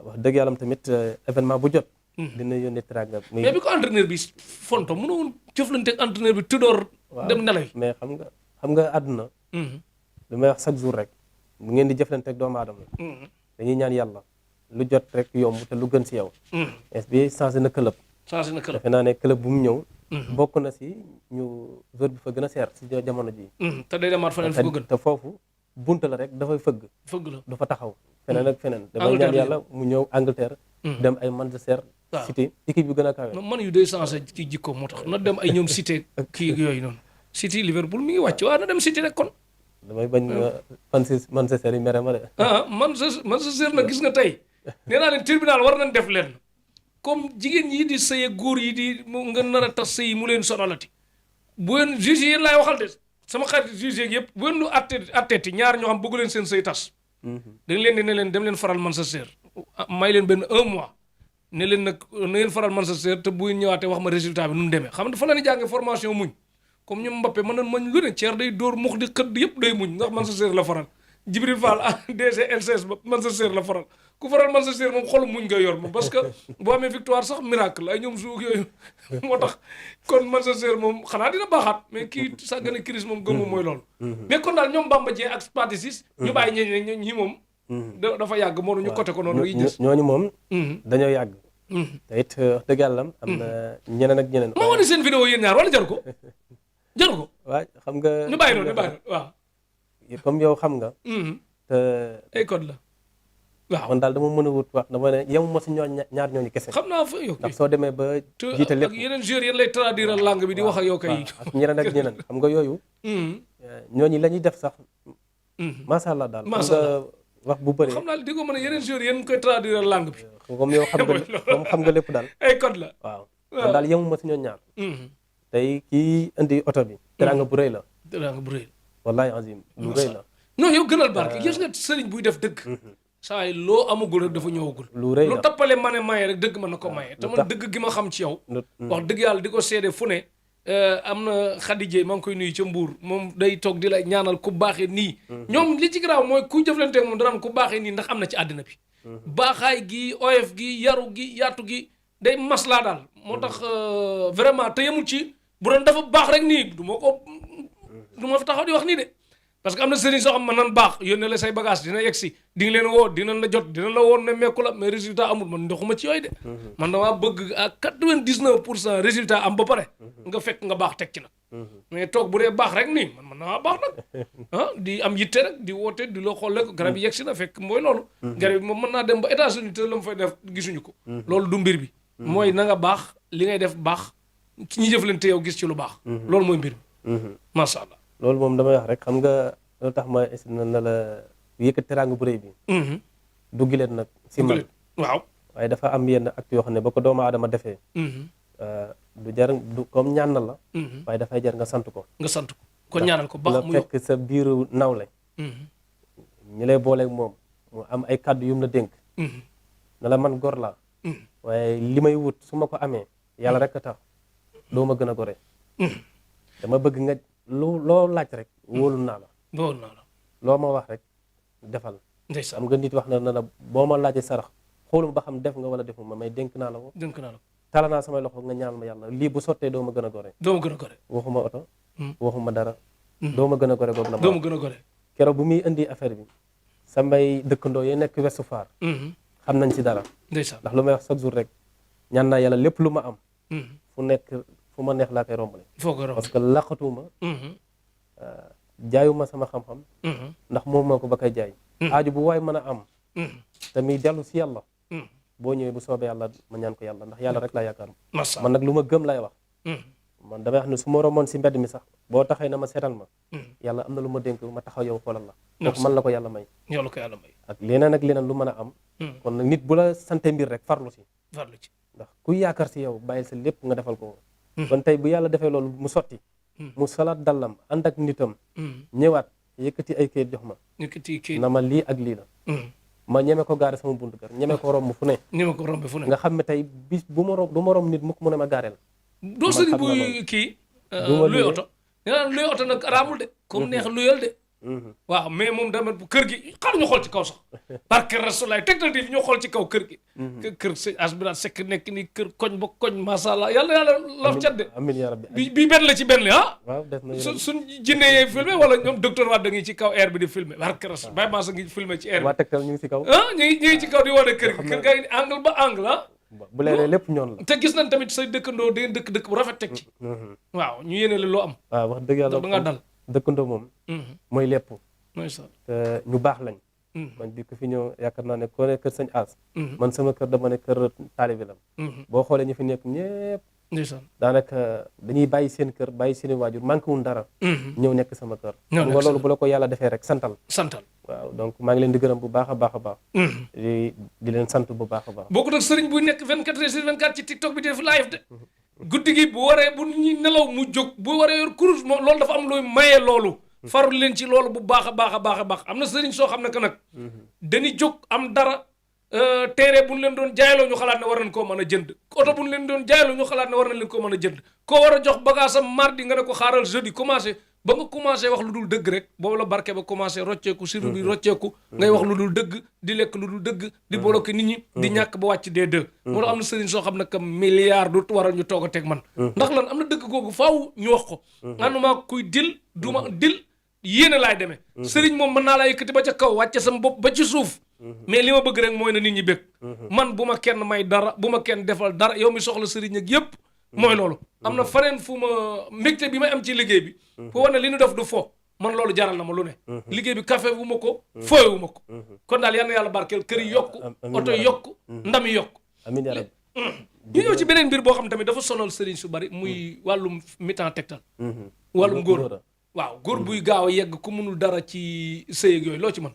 wax dëgg yàlla am tamit événement bu jot. dina yónnee teraanga. mais bi ko entraîneur bi fonto mënoo woon jëflante ak entraîneur bi tuddoor dem nelaw. mais xam nga àdduna. li may wax chaque jour rek bu ngeen di jëflante ak doomu aadama. dañuy ñaan yàlla lu jot rek yomb te lu gën si yow. est bi changé na club. defe naa ne club bu mu ñëw. bokk na si ñu joueur bi fa gën a seer si jamono ji. te day demaat feneen fu ko gën. te foofu bunta la rek dafay fëgg. la du fa taxaw feneen ak feneen. damay ñaan yàlla mu ñëw Angleterre. dem ay Manchester City équipe yu gën a kawe. man yu day changé ci jikko moo tax na dem ay ñoom City kii yooyu noonu. City Liverpool mi ngi wàcc waaw na dem City rek kon. damay bañ Manchester yi mere ma de. Manchester nag gis nga tey. nee naa leen tribunal war nañ def leen comme jigéen yi di sëye góor yi di nga nar a tas sëy mu leen sonalati bu leen juge yéen laay waxal de sama xarit juge yëpp bu leen lu atteeti ñaar ñoo xam bëggu leen seen sëy tas dañ leen di ne leen dem leen faral Manchester may leen benn 1 mois ne leen nag na ngeen faral Manchester te bu ñëwaatee wax ma résultat bi nu mu demee xam nga dafa la ni jàngee formation muñ comme ñoom Mbappé mën nañ mañ lu ne ceer day dóor mux di xëdd yëpp day muñ ndax Manchester la faral Jibril Fall DG LCS ba Manchester la faral ku faral Manchester moom xolu muñ nga yor moom parce que boo amee victoire sax miracle ay ñoom suuk yooyu moo tax kon Manchester moom xanaa dina baaxaat mais kii sàggane crise moom gëmmu mooy loolu mais kon daal ñoom Bamba Dieng ak Pathé Ciss ñu bàyyi ñeñ ñi moom dafa yàgg moo ñu côté ko noonu yi gis ñooñu moom dañoo yàgg te it wax dëgg yàlla am na ñeneen ak ñeneen moo wane seen vidéo yéen ñaar wala jaru ko waaw xam nga ñu bàyyi noonu waaw comme yow xam nga te ay code la waaw man daal dama mën a wut wax dama ne yow ma si ñaar ñooñu kese xam naa fa yow ndax soo demee ba jiite lépp ak yeneen joueurs yéen lay traduire langue bi di wax ak yow kay ak ñeneen ak ñeneen xam nga yooyu ñooñu la ñuy def sax macha allah daal xam nga wax bu bëri xam naa di ko mën a yeneen joueurs yéen koy traduire langue bi comme yow xam nga lépp daal ay code la waaw man daal yemu ma si ñoom ñaar tey kii indi oto bi teraanga bu rëy la teraanga bu rëy wallahi azim lu rëy la non yow gënal barke gis nga sëriñ buy def dëgg saa yi loo amagul rek dafa ñëwagul lu rëy la lu tappale maye rek dëgg mën na ko maye te man dëgg gi ma xam ci yow wax dëgg yàlla di ko seede fu ne am na Khadija maa ngi koy nuyu ca Mbuur moom day toog di la ñaanal ku baaxee nii ñoom li ci garaaw mooy ku jëflanteeg moom dara ku baaxee nii ndax am na ci àddina bi baaxaay gi oyof gi yaru gi yaatu gi day maslaa daal moo tax vraiment te yemul ci bu doon dafa baax rek nii du ma fa taxaw di wax nii de parce que am na sëriñ soo xam man nan baax yónnee la say bagage dina yegg si di nga leen woo dinañ la jot dinañ la woon ne mekku la mais résultat amul man ndoxuma ci yooyu de man damaa bëgg à 99% résultat am ba pare nga fekk nga baax teg ci nag mais toog bu dee baax rek nii man naa baax nag di am yitte rek di woote di loo xool rek garab yi yegg si na fekk mooy loolu garab yi moom mën naa dem ba États-Unis te la mu fay def gisuñu ko loolu du mbir bi mooy na nga baax li ngay def baax ci ñi jëflante yow gis ci lu baax loolu mooy mbir bi macha allah loolu moom damay wax rek xam nga loolu tax ma na la yëkkat teraanga bu rëy bi duggi leen nag si man waaw waaye dafa am yenn acte yoo xam ne ba ko doomu aadama defee du jar du comme ñaan na la waaye dafay jar nga sant ko kon ñaanal ko baax mu fekk sa biiru nawle ñi lay booleeg moom mu am ay kàddu yum la dénk na la man gor laa waaye li may wut su ma ko amee yàlla rek a tax doo ma gën a gore dama bëgg nga loo laaj rek wóolu naa la loo ma wax rek defal am nga nit wax na la boo ma laajee sarax xooluma ba xam def nga wala defuma may dénk naa la ko dénk naa la ko tala naa samay loxo nga ñaan ma yàlla lii bu sottee doo ma gën a gore doo ma gën a gore waxuma oto waxuma dara doo ma gën a gore googu la doo ma gën a gore keroog bu muy indi affaire bi samay dëkkandoo yi nekk Ouest Foire xam nañ ci dara ndeysaan ndax lu may wax chaque jour rek ñaan naa yàlla lépp lu ma am fu nekk fu ma neex laa koy rombale foo ko parce que laqatuma jaayuma sama xam-xam ndax moom moo ko ba koy jaay aaju bu waay mën a am te muy dellu si yàlla boo ñëwee bu soobee yàlla ma ñaan ko yàlla ndax yàlla rek laa yaakaar man nag lu ma gëm lay wax man damay wax ne su ma romoon si mbedd mi sax boo taxee na ma seetal ma yàlla am na lu ma dénk ma taxaw yow xoolal la donc man la ko yàlla may yàlla ko yàlla may ak leneen lu mën a am kon nag nit bu la sante mbir rek farlu si ndax kuy yaakaar si yow bàyyil sa lépp nga defal ko kon tey bu yàlla defee loolu mu sotti mu salaat dallam ànd ak nitam ñëwaat yëkkati ay kayit jox ma na ma lii ak lii la ma ñeme ko gaare sama buntu kër ñeme ko romb fu ne nga xam ne tey bis bu ma romb du ma romb nit mukk mu ne ma gaareel doo sëriñ buy kii luy oto nee naa luy oto nag araamul de comme neex luyal de waaw mais moom dama kër gi xaar ñu xool ci kaw sax barke rasulaay Tektal TV ñu xool ci kaw kër gi kër sëñ Asbira Seck nekk ni kër koñ ba koñ masha Allah yàlla laf cat de amiin yaa rabbi bi benn la ci benn li waaw def na suñ jinne yee filmé wala ñoom docteur Wade ngi ci kaw air bi di filmé barke rasul Baye Massa ngi filmé ci air bi waa Tektal ñu ngi si kaw ñu ngi ci kaw di wane kër gi kër gaa ngi angle ba angle bu leeree lépp ñoon la te gis nañ tamit say dëkkandoo da ngeen dëkk bu rafet teg ci waaw ñu yéene la loo am waaw wax dëgg yàlla da nga dal dëkkandoo moom mooy lépp ndeysaan te ñu baax lañ man bi ko fi ñëw yaakaar naa ne koo ne kër sëñ As man sama kër dama ne kër taalibi la boo xoolee ñu fi nekk ñëpp ndeysaan daanaka dañuy bàyyi seen kër bàyyi seen waajur manqué wuñ dara ñëw nekk sama kër nga loolu bu la ko yàlla defee rek santal waaw donc maa ngi leen di gërëm bu baax a baax a baax di leen sant bu baax a baax boo ko nag sëriñ buy nekk 24 heures sur 24 ci TikTok bi def live de guddi gi bu waree bu ñuy nelaw mu jóg bu waree yor kurus moom loolu dafa am looy maye loolu farul leen ci loolu bu baax a baax a baax a baax am na sëriñ soo xam ne que nag dañuy jóg am dara téere bu ñu leen doon jaayloo ñu xalaat ne war nañ koo mën a jënd oto bu ñu leen doon jaayloo ñu xalaat ne war nañ leen koo mën a jënd koo war a jox bagage am mardi nga ne ko xaaral jeudi commencé ba nga commencé wax lu dul dëgg rek boobu la barke ba commencé rocceeku siru bi rocceeku ngay wax lu dul dëgg di lekk lu dul dëgg di bloqué nit ñi di ñàkk ba wàcc dee deux moo tax am na sëriñ soo xam ne que milliard du waral ñu toog a teg man ndax lan am na dëgg googu faaw ñu wax ko ànduma kuy dil duma dil yéene laay demee sëriñ moom mën naa laa yëkkati ba ca kaw wàcce sama bopp ba ci suuf mais li ma bëgg rek mooy na nit ñi bëgg man bu ma kenn may dara bu ma kenn defal dara yow mi soxla sëriñ ak yëpp mooy loolu am na faneen fu ma mbégte bi may am ci liggéey bi fu wane li ñu def du fo man loolu jaral na ma lu ne liggéey bi café wu ma ko fooye wu ma ko kon daal yal na yàlla barkeel kër yi yokku oto yi yokku ndam yi yokku amiin yaa rabbi ñu ñëw ci beneen mbir boo xam tamit dafa sonal sëriñ su bari muy wàllum mi-temps Tektal wàllum góor waaw góor buy gaaw a yegg ku mënul dara ci sëy ak yooyu loo ci mën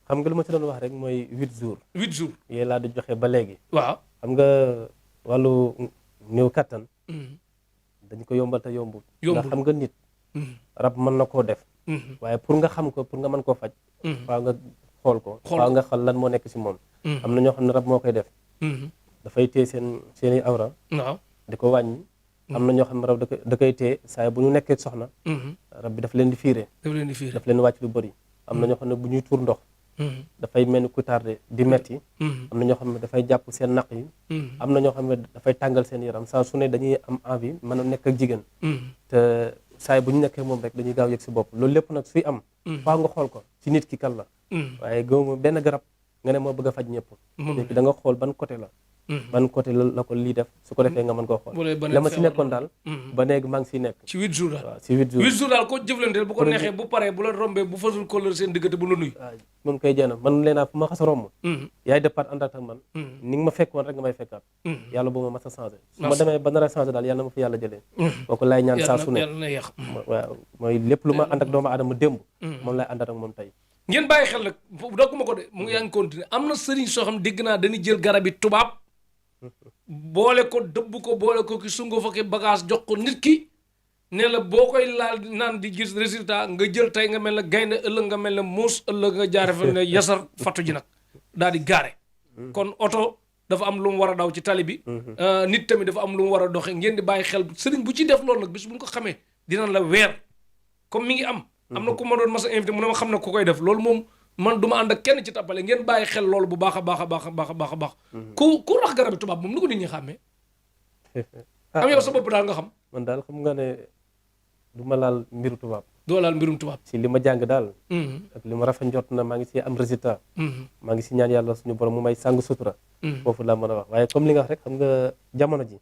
xam nga lu ma ci doon wax rek mooy 8 jours 8 jours yéen laa di joxe ba léegi waaw xam nga wàllu néew kattan dañ ko yombal te yombul ndax xam nga nit rab mën na koo def waaye pour nga xam ko pour nga mën koo faj faaw nga xool ko faaw nga xool lan moo nekk si moom am na ñoo xam ne rab moo koy def dafay téye seeni awra waaw di ko wàññi am na ñoo xam ne rab da koy téye saa bu ñu nekkee soxna rab bi daf leen di fiire daf leen wàcc lu bëri am na ñoo xam ne bu ñuy tuur ndox dafay mel ni ku tardé di metti am na ñoo xam ne dafay jàpp seen naq yi am na ñoo xam ne dafay tàngal seen yaram saa su ne dañuy am envie mën a nekk ak jigéen te saa bu ñu nekkee moom rek dañuy gaaw yëg si bopp loolu lépp nag suy am faaw nga xool ko ci nit ki kan la waaye gëwuma benn garab nga ne moo bëgg a faj ñëpp léegi da nga xool ban côté la ban côté la ko lii def su ko defee nga mën koo xool la ma si nekkoon daal ba léegi maa ngi siy nekk ci 8 jours daal waaw si 8 jours 8 jours daal ko jëflanteel bu ko neexee bu paree bu la rombee bu fasul kóllëre seen diggante bu la nuyu waaw moom koy jeena man leen naa fu ma xas a romb yaay départ ànd ak man ni nga ma fekkoon rek nga may fekkaat yàlla boo ma mas a changé su ma demee ba nar a changé daal yàlla ma fi yàlla jëlee kooku laay ñaan saa su ne waaw mooy lépp lu ma ànd ak doomu aadama démb moom laay àndaat ak moom tey ngeen bàyyi xel nag dogguma ko de mu ngi yaa ngi continuer am na sëriñ soo xam dégg naa dañuy jël garab yi tubaab boole ko dëbb ko boole ko ki sungo fa ki bagage jox ko nit ki ne la boo koy laal naan di gis résultat nga jël tey nga mel ne gaynde ëllëg nga mel ne muus ëllëg nga jaare fa ne yasar fatu ji nag daal di gaare kon oto dafa am lu mu war a daw ci tali bi nit tamit dafa am lu mu war a doxe ngeen di bàyyi xel sëriñ bu ci def loolu nag bis bu ñu ko xamee dinañ la weer comme mi ngi am na ku ma doon mas a invité mu ne ma xam ne ku koy def loolu moom man du ma ànd ak kenn ci tappale ngeen bàyyi xel loolu bu baax a baax a baax a baax a baax a baax ku rax garabi tubaab moom nu ko nit ñi xàmmee am yow sa bopp daal nga xam man daal xam nga ne du ma laal mbiru tubaab. doo laal mbirum tubaab si li ma jàng daal. ak li ma rafet njort na maa ngi si am résultat. maa ngi si ñaan yàlla suñu borom mu may sàng sutura. foofu laa mën a wax waaye comme li nga wax rek xam nga jamono ji.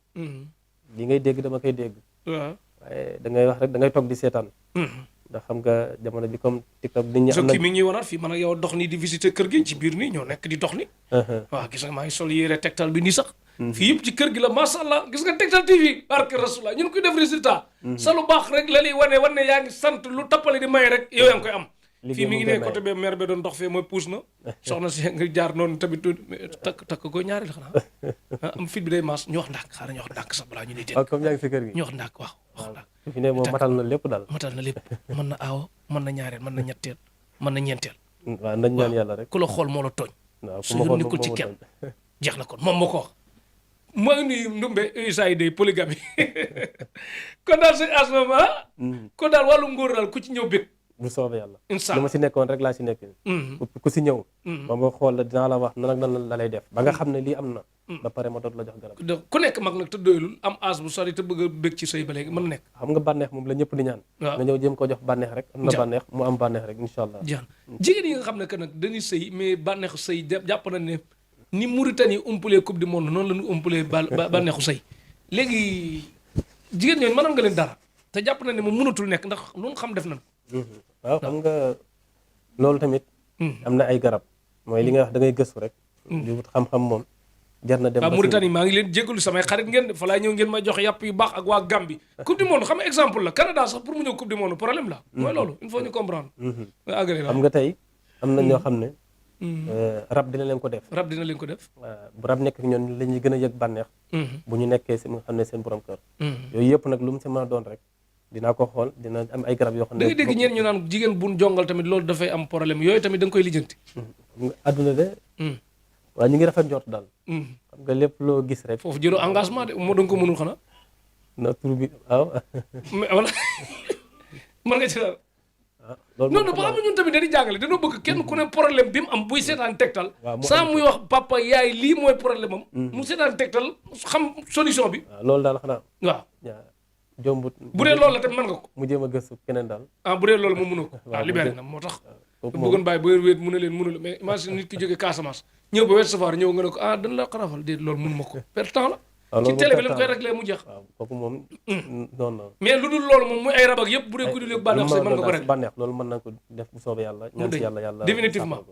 li ngay dégg dama koy dégg. waaw waaye da ngay wax rek da ngay toog di seetaan. ndax xam nga jamono bi comme TikTok nit ñi am na. mi ngi ñuy wanaat fii man ak yow dox nii di visiter kër gi ci biir nii ñoo nekk di dox ni waaw gis nga maa ngi sol yére Tektal bi nii sax. fii yëpp ci kër gi la macha allah gis nga Tektal TV barke Rasulullah ñun koy def résultat. sa lu baax rek la lay wane yaa ngi sant lu tappale di may rek yow yaa ngi koy am. fii mi ngi ne côté be maire be doon dox fee mooy puus na soxna si nga jaar noonu tamit takk ko ñaari la xanaa am fit bi day maas ñu wax ndànk xaaral ñu wax ndànk sax balaa ñu ne comme yaa ngi si kër gi ñu wax ndànk waaw wax ndànk fi ne moom matal na lépp daal matal na lépp mën na aawo mën na ñaareel mën na ñetteel mën na ñeenteel waaw nañ ñaan yàlla rek ku la xool moo la tooñ waaw su yoon nekkul ci kenn jeex na kon moom moo ko wax maa ngi nuyu Ndumbe saa yi day polygamie kon daal sëñ Asma kon daal wàllu ngóor daal ku ci ñëw bég bu soobee yàlla incha li ma si nekkoon rek laa si nekk ku si ñëw ba ma xool la dinaa la wax nan ak nan la lay def ba nga xam ne lii am na ba pare ma doot la jox garab ku nekk mag nag te doyulul am âge bu sori te bëgg a bëgg ci sëy ba léegi mën na nekk xam nga bànneex moom la ñëpp di ñaan nga ñëw jéem ko jox bànneex rek am na bànneex mu am bànneex rek incha allah jaan jigéen yi nga xam ne que nag dañuy sëy mais bànneexu sëy jàpp na ne ni Mauritanie umpalee coupe du monde noonu la ñu umpalee bànneexu sëy léegi jigéen ñooñu mënoon nga leen dara te jàpp na ne moom mënatul nekk ndax lu xam def nañ waaw xam nga loolu tamit am na ay garab mooy li nga wax da ngay gëstu rek di wut xam-xam moom jar na dem waaw Mauritanie maa ngi leen jégalu samay xarit ngeen fa laay ñëw ngeen ma jox yàpp yu baax ak waa Gambie coupe du monde xam nga exemple la Canada sax pour mu ñëw coupe du monde problème la mooy loolu il faut ñu comprendre xam nga tey am na ñoo xam ne rab dina leen ko def rab dina leen ko def bu rab nekk ñoon la ñuy gën a yëg bànneex bu ñu nekkee si nga xam ne seen borom kër yooyu yëpp nag lu mu si mën a doon rek dinaa ko xool dina am ay garab yoo xam ne da ngay dégg ñeen ñu naan jigéen buñ jongal tamit loolu dafay am problème yooyu tamit da nga koy lijjanti adduna de waaye ñu ngi rafet njort daal xam nga lépp loo gis rek foofu jëloo engagement de moo da nga ko mënul xanaa na tur bi waaw mais wala mën nga ci daal non non ba xam ne ñun tamit dañuy jàngale dañoo bëgg kenn ku ne problème bi mu am buy seetaan Tektal saa muy wax papa yaay lii mooy problème am mu seetaan Tektal xam solution bi waaw loolu daal xanaa waaw jombut bu dee loolu la tamit mën nga ko mu jéem a gëstu keneen daal bu dee loolu moom mënoo ko waaw libéré na moo tax bëggoon bàyyi ba wéet mu ne leen mënul mais imagine nit ki jógee Casamance ñëw ba wet safar ñëw nga ne ko dañ la xarafal déet loolu mënu ma ko perte temps la ci télé bi lañ koy réglé mu jeex waaw kooku moom non non mais lu dul loolu moom muy ay rab ak yëpp bu dee ku dul yëpp bànneex say mën nga ko réglé bànneex loolu mën na ko def bu soobee yàlla ñaan si yàlla définitivement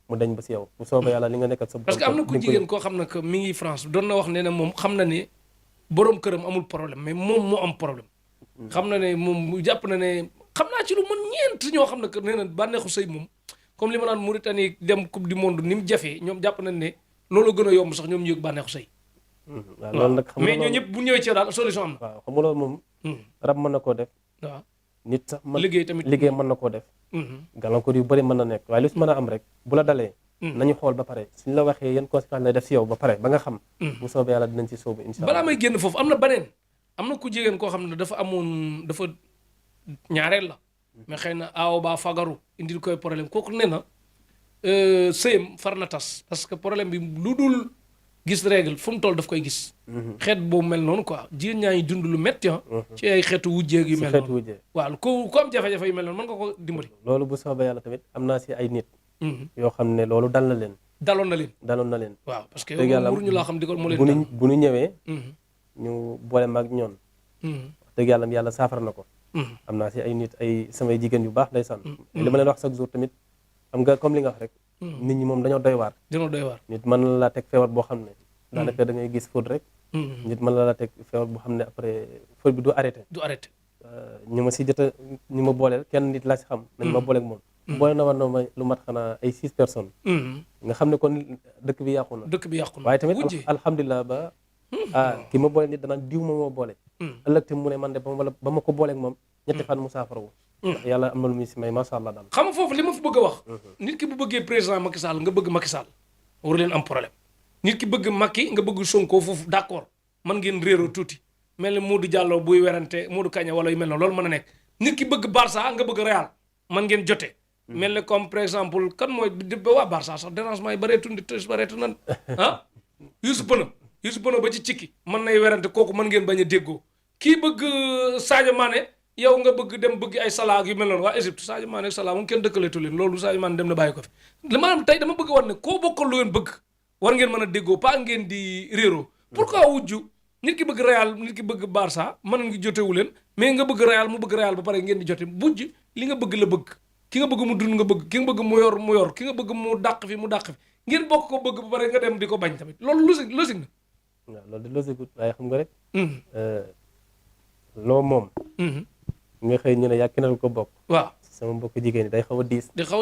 mu dañ ba si yow bu soobee yàlla li nga nekkat sa parce que am na ku jigéen koo xam ne que mi ngi France doon na wax ne ne moom xam na ne boroom këram amul problème mais moom moo am problème xam na ne moom jàpp na ne xam naa ci lu mën ñeent ñoo xam ne que nee na bànneexu sëy moom comme li ma naan Mauritanie dem coupe du monde ni mu jafee ñoom jàpp nañ ne loolu gën a yomb sax ñoom ñu yëg bànneexu sëy waaw loolu nag xam nga mais ñoo ñëpp bu ñëwee ci daal solution am na waaw xam nga loolu moom rab mën na koo def waaw nit sax liggéey tamit liggéey mën na koo def gàllankoor yu bëri mën na nekk waaye lu si mën a am rek bu la dalee nañu xool ba pare suñ la waxee yan conséquences lay def si yow ba pare ba nga xam bu soobee yàlla dinañ ci sóobu incha allah balaa may génn foofu am na beneen am na ku jigéen koo xam ne dafa amoon dafa ñaareel la mais xëy na aaw baa fagaru indil koy problème kooku nee na sëyam far na tas parce que problème bi lu dul gis règle fu mu toll daf koy gis xeet boobu mel noonu quoi jigéen ñaa ngi dund lu métti ci ay xeetu wujjeeg yu mel noonu waaw ku am jafe-jafe yu mel noonu mën nga ko dimbali loolu bu soobee yàlla tamit am naa si ay nit yoo xam ne loolu dal na leen daloon na leen waaw parce que yow waruñu laa xam di ko mu leen bu ñu ñëwee ñu boole maag ñoon wax dëgg yàlla saafara na ko am naa si ay nit ay samay jigéen yu baax ndeysaan li ma leen wax chaque jour tamit xam nga comme li nga wax rek nit ñi moom dañoo doy waar nit mën na laa teg feebar boo xam ne daanaka da ngay gis fóot rek nit mën na laa teg feebar boo xam ne après fóot bi du arrêté ñu ma si jota ñu ma booleel kenn nit laa si xam nañ ma booleeg moom boole na war na ma lu mat xanaa ay 6 personnes nga xam ne kon dëkk bi yàqu na waaye tamit alhamdulilah ba ki ma boole nit danaan diw ma moo boole ëllëg te mu ne man de ba ma ko booleeg moom ñetti fan mu saafarawu ndax yàlla am na lu muy si may macha allah daal xam nga foofu li ma fi bëgg a wax nit ki bu bëggee président Macky Sall nga bëgg Macky Sall waru leen am problème nit ki bëgg Macky nga bëgg Sonko foofu d'accord man ngeen réeroo tuuti mel ni Modou Diallo buy werante Modou Kagna wala yu mel noonu loolu mën a nekk nit ki bëgg Barça nga bëgg Real man ngeen jote mel ne comme par exemple kan mooy ba waa Barça sax dérangement yi bareetu di tës bareetu nan ah Youssouf Bono ba ci cikki mën nay werante kooku mën ngeen bañ a déggoo kii bëgg Sadio Mané yow nga bëgg dem bëgg ay Salah ak yu mel noonu waa Égypte Sadio Mané ak Salah moom kenn dëkkaleetu leen loolu Sadio Mané dem na bàyyi ko fi maanaam tey dama bëgg war ne koo bokkal lu ngeen bëgg war ngeen mën a déggoo pas ngeen di réeroo pourquoi wujju nit ki bëgg Real nit ki bëgg Barça mën ngi jotewu leen mais nga bëgg Real mu bëgg Real ba pare ngeen di jote bujj li nga bëgg la bëgg ki nga bëgg mu dund nga bëgg ki nga bëgg mu yor ki nga bëgg mu dàq fi ngeen bokk ko bëgg ba pare nga dem di ko bañ tamit loolu logique na waaw loolu de logique waaye xam nga rek loo moom nga xëy ñu ne yaa keneen ko bokk waaw sama mbokk jigéen ñi day xaw a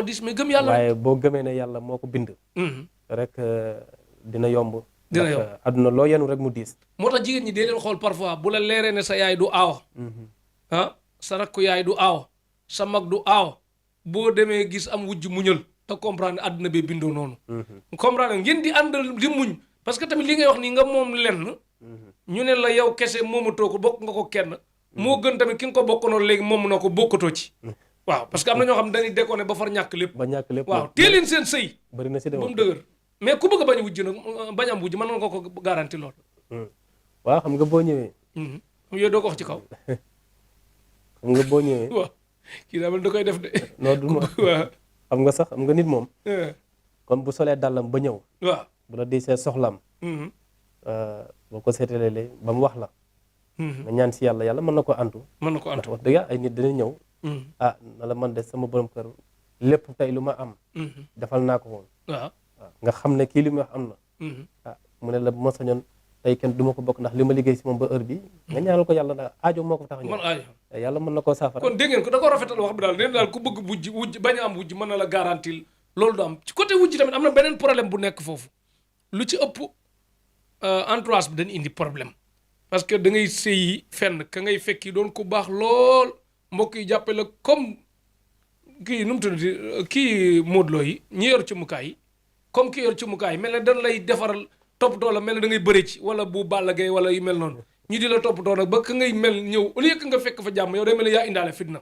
diis mais gëm yàlla waaye boo gëmee ne yàlla moo ko bind rek dina yomb àdduna loo yenu rek mu diis moo tax jigéen ñi dee leen xool parfois bu la leeree ne sa yaay du aaw sa rakku yaay du aaw sa mag du aaw boo demee gis am wujj muñal te comprendre àdduna bi bindoo noonu comprendre ngeen di àndal di muñ parce que tamit li ngay wax nii nga moom lenn ñu ne la yow kese moomatoo ko bokk nga ko kenn moo gën tamit ki nga ko bokkanoon léegi moom na ko bokkatoo ci waaw parce que am na ñoo xam dañuy déconné ba far ñàkk lépp waaw teel leen seen sëy bari na si ba mu dëgër mais ku bëgg a bañ wujj nag bañ am wujj mën nga ko garanti lool waaw xam nga boo ñëwee yooyu doo ko wax ci kaw xam nga boo ñëwee waaw kii daa mel da koy def de non du ma waaw xam nga sax xam nga nit moom kon bu solee dàllam ba ñëw waaw bu la diisee soxlaam boo ko seetalee ba mu wax la nga ñaan si yàlla mën na ko antu ndax wax dëgg ay nit dina ñëw na la man de sama borom kër lépp tey lu ma am defal naa ko woon waaw nga xam ne kii li muy wax am na mu ne la bu ma sañoon tey kenn du ma ko bokk ndax li ma liggéey si moom ba heure bi nga ñaanal ko yàlla ndax aajo moo ko tax ñëw yàlla mën na koo saafara kon dégg ngeen ko da ko rafetal wax bi daal neen daal ku bëgg wujj bañ a am wujj mën na la garantil loolu du am ci côté wujj tamit am na beneen problème bu nekk foofu lu ci ëpp entourage bi dañ indi problème parce que da ngay sëyi fenn ka ngay fekki doon ku baax lool mbokk yi jàppe la comme kii nu mu tudd kii móodloo yi ñi yor ci mukaay yi comme ki yor ci mukaay yi mel ne dañ lay defaral toppatoo la mel ne da ngay bëri ci wala bu Balla Gaye wala yu mel noonu ñu di la toppatoo nag ba ka ngay mel ñëw au lieu que nga fekk fa jàmm yow day mel ne yaa indaale fitna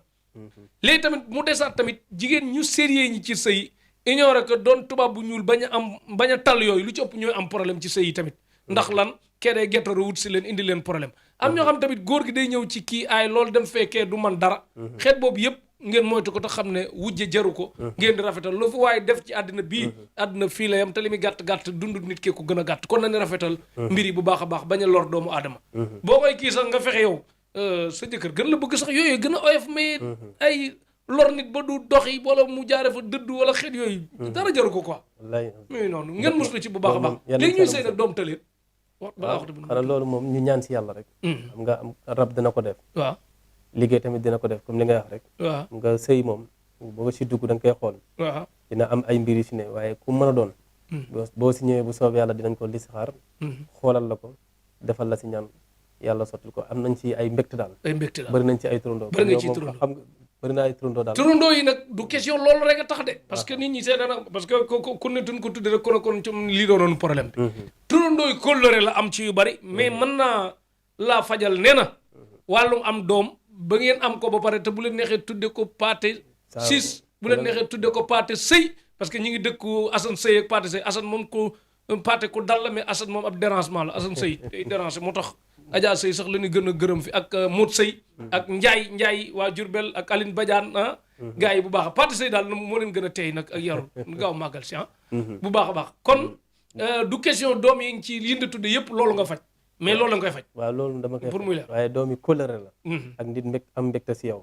léegi tamit mu desaat tamit jigéen ñu sérieux ñi ci sëy ignoré que doon tubaab bu ñuul bañ a tal yooyu lu ci ëpp ñooy am problème ci sëy yi tamit ndax lan kee day gettaru wut si leen indi leen problème am ñoo xam tamit góor gi day ñëw ci kii aay loolu dem fekkee du man dara xeet boobu yëpp ngeen moytu ko te xam ne wujje jaru ko ngeen di rafetal lu fi waaye def ci àddina bii àddina fii la yam te li muy gàtt-gàtt dund nit kee ko gën a gàtt kon na ni rafetal mbir yi bu baax a baax bañ a lor doomu aadama boo koy kii sax nga fexe yow sa jëkkër gën la bëgg sax yooyu gën a oyof mais ay lor nit ba du doxi wala mu jaare fa dëdd wala xeet yooyu dara jaru ko quoi mais noonu ngeen muslu ci bu baax a baax léegi ñuy sëy nag doom tëleen xanaa loolu moom ñu ñaan si yàlla rek xam nga am rab dina ko def waaw liggéey tamit dina ko def comme li nga wax rek waaw nga sëy moom boo si dugg da nga koy xool waaw dina am ay mbir yu si ne waaye ku mën a doon boo si ñëwee bu soobee yàlla dinañ ko listixaar xoolal la ko defal la si ñaan yàlla sottil ko am nañ ci ay mbégte daal bëri nañ ci ay turandoo bëri nga ci turandoo xam nga bëri na ay turandoo daal turandoo yi nag du question loolu rek a tax de parce que nit ñi seetaan parce que ku ne tuñ ko tudde rek kon ci lii doonoon problème bi turandoo yi kóllëre la am ci yu bari mais mën naa laa fajal nee na wàllum am doom ba ngeen am ko ba pare te bu leen neexee tudde ko paate 6 bu leen neexee tudde ko paate sëy parce que ñi ngi dëkku Assane sëy ak paate sëy Assane moom ko paate ku dal la mais Assane moom ab dérangement la Assane sëy day déranger moo tax Adja sëy sax la ñu gën a gërëm fi ak Mout sëy ak Njaay waa Jurbel ak Aline Badiane gars yi bu baax a paate sëy daal moo leen gën a teey nag ak yaru gaaw màggal si bu baax a baax kon du question doom yi ngi ci li nga tudde yëpp loolu nga faj mais loolu la nga koy faj waaw loolu dama koy pour muy la waaye doom yi kóllëre la ak nit am mbégte si yow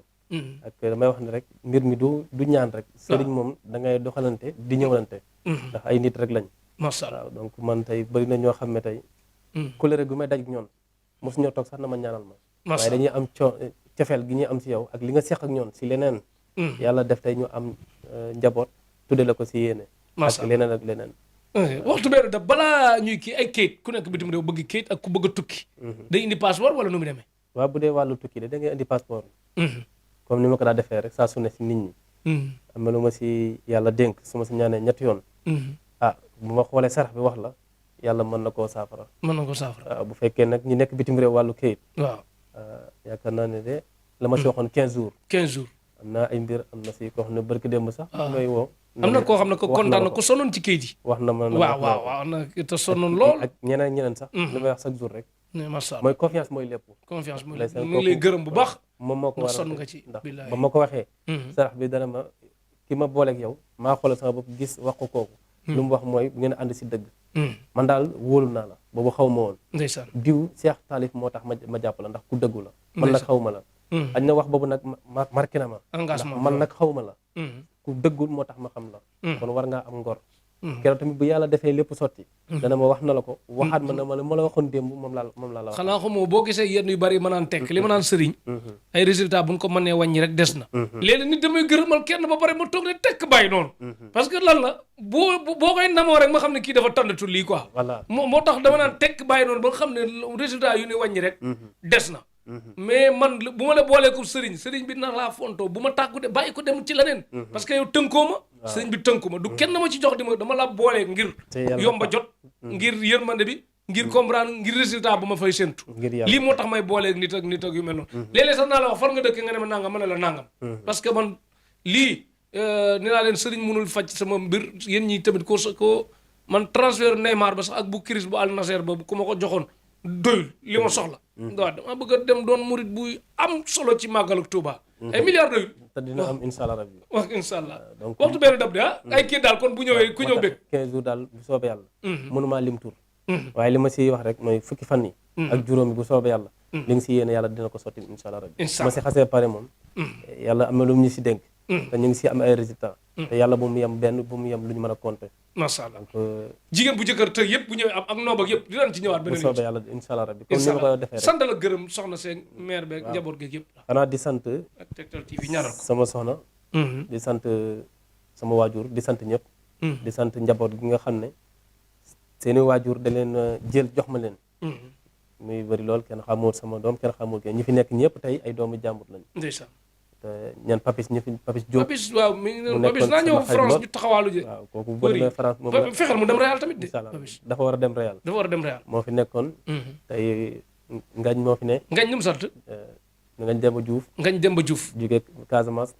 ak damay wax ne rek mbir mi du ñaan rek sëriñ moom da ngay doxalante di ñëwalante ndax ay nit rek lañ macha allah waaw donc man tey bëri na ñoo xam ne tey kóllëre gu may daj ñoon mosu ñoo toog sax na ma ñaanal ma waaye dañuy am cofeel gi ñuy am si yow ak li nga seq ak ñoon si leneen yàlla def tey ñu am njaboot tudde la ko si yéene ak leneen ak leneen waxtu beeru da balaa ñuy kii ay kayit ku nekk bitim réew bëgg kayit ak ku bëgg a tukki day indi passeport wala nu mu demee waaw bu dee wàllu tukki de da ngay indi passeport comme ni ma ko daa defee rek saa su ne si nit ñi am na lu ma si yàlla dénk su ma si ñaanee ñetti yoon bu ma xoolee sarax bi wax la yàlla mën na koo saafara waaw bu fekkee nag ñi nekk bitim réew wàllu kayit waaw yaakaar naa ne de la ma si waxoon 15 jours am naa ay mbir am na si koo xam ne barki démb sax may woo am na koo xam ne ko kontaan na ko sonnoon ci kayit yi wax na ma waaw na te sonnoon lool ak ñeneen sax li may wax chaque jour rek macha allah mooy confiance mooy lépp confiance mooy lépp ñu ngi lay gërëm bu baax moom moo ko war a sonn nga ci ndax billaay ba ma ko waxee sarax bi dana ma ki ma booleeg yow maa xoolal sama bopp gis wax ko kooku lu mu wax mooy bu ngeen ànd si dëgg man daal wóolu naa la boobu xaw ma woon ndeysaan diw Cheikh Talif moo tax ma jàpp la ndax ku dëggu la man nag xaw ma la añ na wax boobu nag marqué na ma engagement man nag xaw ma la ku dëggul moo tax ma xam la kon war ngaa am ngor keroog tamit bu yàlla defee lépp sotti dana ma wax na la ko waxaat ma ne ma la waxoon démb moom laa la wax xanaa xamoo boo gisee yenn yu bari ma naan tekk li ma naan sëriñ ay résultat buñ ko mënee wàññi rek des na léegi nit damay gërëmal kenn ba pare ma toog ne tekk bàyyi noonu parce que lan la boo koy namoo rek ma xam ne kii dafa tàndatu lii quoi voilà moo tax dama naan tekk bàyyi noonu ba nga xam ne résultat yu ni wàññi rek des na mais man bu ma la boolee ko sëriñ bi na laa fontoo bu ma tàggu de bàyyi ko dem ci leneen parce que yow tënkoo ma sëriñ bi tënku ma du kenn ma ci jox di ma dama la boolee ngir yomba jot ngir yërmande bi ngir comprendre ngir résultat bu ma fay séntu lii moo tax may boolee nit ak yu mel noonu léeg-léeg sax naa la wax far nga dëkk nga ne ma nangam ma ne la nangam parce que man lii ni naa leen sëriñ mënul faj sama mbir yéen ñi tamit ko man transfert Neymar ba sax ak bu Chris bu Al Nassr ba ku ma ko joxoon doyul li ma soxla waaw dama bëgg a dem doon murit buy am solo ci màggal ak Touba ay milliards doyul te dina am incha allah rabbi wax incha allah waxtu benn dab de ay kii daal kon bu ñëwee ku ñëw bëgg 15 jours daal bu soobee yàlla mënumaa lim tur waaye li ma siy wax rek mooy fukki fan yi ak juróomi bu soobee yàlla li nga si yéene yàlla dina ko sotti incha allah rabbi ma si xasee pare moom yàlla am na lu mu ñu si dénk te ñu ngi si am ay résultats te yàlla bu mu yem benn bu mu yem lu ñu mën a compter macha allah jigéen bu jëkkër tëg yëpp bu ñëwee am ak noob ak yëpp dinañ ci ñëwaat beneen bu soobee yàlla incha allah rabbi comme ni ma ko defee rek sant la gërëm soxna seen maire beeg njaboot geeg yëpp xanaa di sant ak Tektal TV ñaanal ko sama soxna di sant sama waajur di sant ñëpp di sant njaboot gi nga xam ne seeni waajur da leen jël jox ma leen muy bëri lool kenn xamul sama doom kenn xamul kenn ñi fi nekk ñëpp tey ay doomu jàmbur lañu ndeysaan te ñan papis ñi fi papis Diop papis waaw mi ngi papis naa ñëw France bi taxawaalu ji waaw kooku bu demee France moom la fexeel mu dem Real tamit de incha allah papis dafa war a dem Real dafa war a dem Real moo fi nekkoon tey ngañ moo fi ne ngañ nu mu sant ngañ Demba Diouf ngañ Demba Diouf jóge Casamance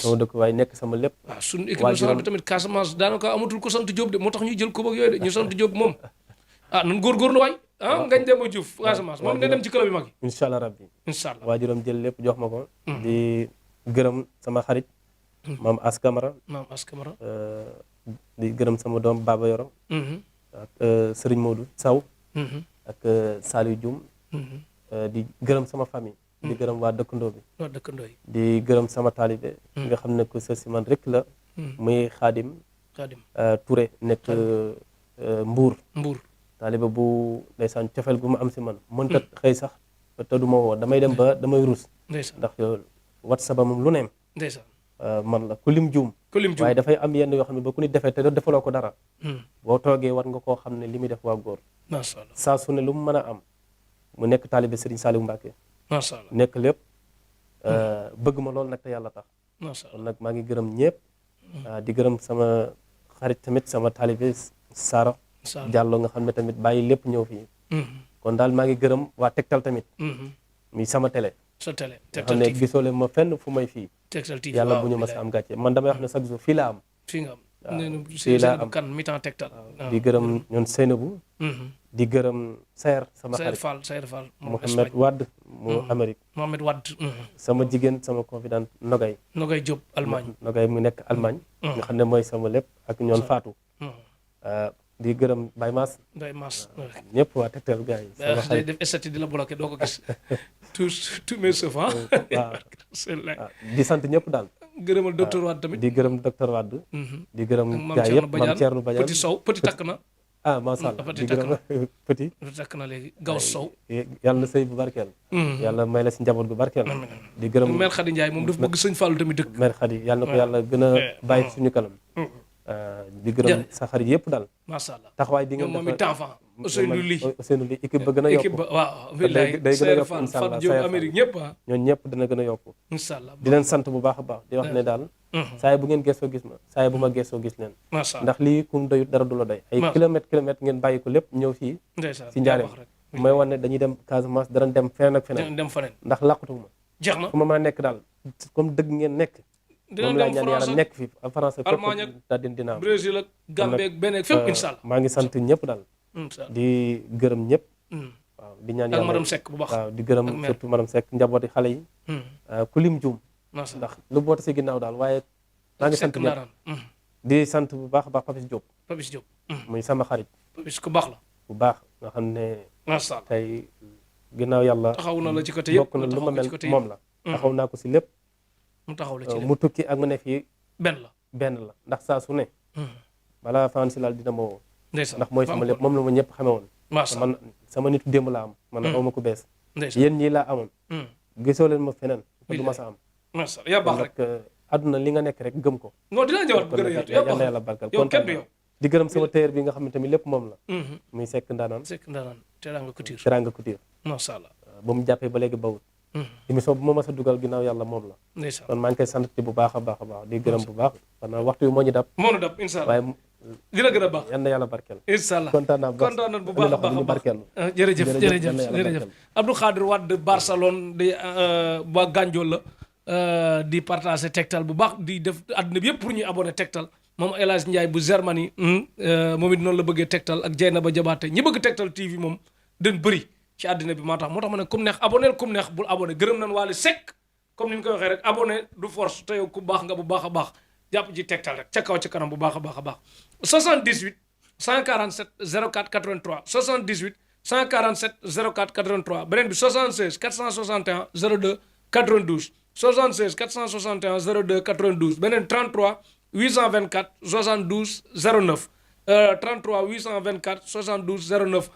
sama dëkk waaye nekk sama lépp waaw suñu équipe nationale bi tamit Casamance daanaka amatul ko sant Diop de moo tax ñuy jël ko ak yooyu de ñu sant Diop moom nan góorgóorlu waay ngañ Demba Diouf Casamance moom ne dem ci club yi mag yi incha allah rabbi incha allah waajuram jël lépp jox ma ko di gërëm sama xarit maam As Camara di gërëm sama doom Baba Yoro ak Serigne Modou Saw ak Saliou Dioum di gërëm sama famille di gërëm waa dëkkandoo bi di gërëm sama taalibe nga xam ne ko sa si man rek la muy Xaadim Touré nekk Mbuur taalibe bu ndeysaan cofeel gu ma am si man mënta xëy sax te du ma woo damay dem ba damay rus ndax WhatsApp moom lu neem man la ku lim juum waaye dafay am yenn yoo xam ne ba ku nit defee te defaloo ko dara boo toogee war nga koo xam ne li muy def waa góor saa su ne lu mu mën a am mu nekk taalibe Serigne Saliou Mbacké nekk lépp bëgg ma loolu nag te yàlla tax kon nag maa ngi gërëm ñëpp di gërëm sama xarit tamit sama taalibe Sara Diallo nga xam ne tamit bàyyi lépp ñëw fii kon daal maa ngi gërëm waa Tektal tamit mi sama télé sa télé nga xam ne gisoo leen ma fenn fu may fii Tektal TV yàlla bu ñu mas a am gàcce man damay wax ne chaque jour fii laa am fii nga am fii laa am kan mi-temps Tektal di gërëm ñoon Seynabou di gërëm Sayer sama xarit Sayer Fall Mohamed Wade mu Amérique Mohamed Wade sama jigéen sama confidente Nogay Diop Allemagne Nogay mu nekk Allemagne nga xam ne mooy sama lépp ak ñoon Fatou di gërëm Baye Mass ñëpp waa Tektal gars yi sama xarit def estati di la bloqué doo ko gis tous mes chefs waaw di sant ñëpp daal gërëmal docteur Wade tamit di gërëm docteur Wade di gërëm gars yëpp Mame Thierno Badiane Petit Sow Petit takk na macha allah di gërëm Petit takk na léegi Gaw Sow yàlla na sëy bu barkeel yàlla may la si njaboot bu barkeel di gërëm Mère Khady Ndiaye moom dafa bëgg sëñ Fallou tamit dëkk Mère Khady yàlla na ko yàlla gën a bàyyi suñu kanam di gërëm sa xarit yëpp daal macha allah taxawaay di ngeen moom it enfant Ousseynou Ly équipe ba gën a yokku équipe ba waaw day gën a yokku incha allah Fat Diop Amérique ñëpp ñooñu ñëpp dina gën a yokku incha allah di leen sant bu baax a baax di wax ne daal saa yi bu ngeen gëstoo gis ma saa yi bu ma gëstoo gis leen ndax lii kum doyut dara du la doy ay kilomètre ngeen bàyyi ko lépp ñëw fii si Njaaréem may wan ne dañuy dem Casamance danañ dem feneen ak feneen ndax làqutuma jeex na fu ma mën a nekk daal comme dëgg ngeen nekk. dinañ moom laa dem ñaan yàlla France nekk fi France Allemagne ak fépp daal dina am. Brésil ak Gambie ak Benin fépp incha allah. maa ngi sant ñëpp daal. incha allah di gërëm ñëpp. waaw di ñaan ak yàlla madame Seck bu baax. waaw di gërëm ak mère. surtout madame Seck njabooti xale yi. ku lim juum. macha allah ndax lu boote si ginnaaw daal waaye. maa ngi sant Seck ñëpp ndaaraan. di sant bu baax a baax Papis Diop. Papis Diop. muy sama xarit Papis ku baax la. bu baax nga xam ne macha allah tey ginnaaw yàlla. taxaw na la ci côté yëpp bokk na lu ma mel moom la. taxaw naa ko si lépp. mu taxaw la ci lépp mu tukki ak mu ne fii benn la. benn la ndax saa su ne. balaa fan si laal dina ma woo. ndeysaan ndax mooy sama lépp moom la ma ñëpp xame woon. macha allah man sama nitu démb laa am. man aw ma ko bees. ndeysaan yéen ñii laa amoon. gisoo leen ma feneen. te du ma sa am. macha allah yaa baax rek. àdduna li nga nekk rek gëm ko. non dinaa ñëwaat bu gën a yaatu yaa baax yal na yàlla barkal yow kenn du yow. di gërëm sama téer bi nga xam ne tamit lépp moom la. muy Seck Ndaanaan. Seck ndaanaan Teranga Couture. Teranga Couture. macha allah. ba mu jàppee ba léegi bawut. émission bu ma mës a dugal ginnaaw yàlla moom la. ndeysaan kon maa ngi koy sant bu baax a baax a baax di gërëm bu baax. xanaa waxtu wi moo ñu dab. moo nu dab incha allah waaye dina gën a baax. yal na yàlla barkeel. incha allah kontaan naa kontaan nañ bu baax a baax a baax jërëjëf jërëjëf jërëjëf Abdou Khadir Wade Barcelone di waa Gandiol la di partager Tektal bu baax di def àdduna bi yëpp pour ñuy abonné Tektal moom El Hadj Ndiaye bu Germanie moom it noonu la bëggee Tektal ak Dieynaba Diabaté ñi bëgg Tektal TV moom dañ bëri ci àddina bi moo tax ma ne kum neex abonné kum neex bul abonné gërëm nañ Wally Seck comme ni ñu koy waxee rek abonné du force te yow ku baax nga bu baax a baax jàpp ci Tektal rek ca kaw ca kanam bu baax a baax a baax 78 147 04 83 78 147 04 83 beneen bi 76 461 02 92 76 461 02 92 beneen 33 824 72 09 33 824 72 09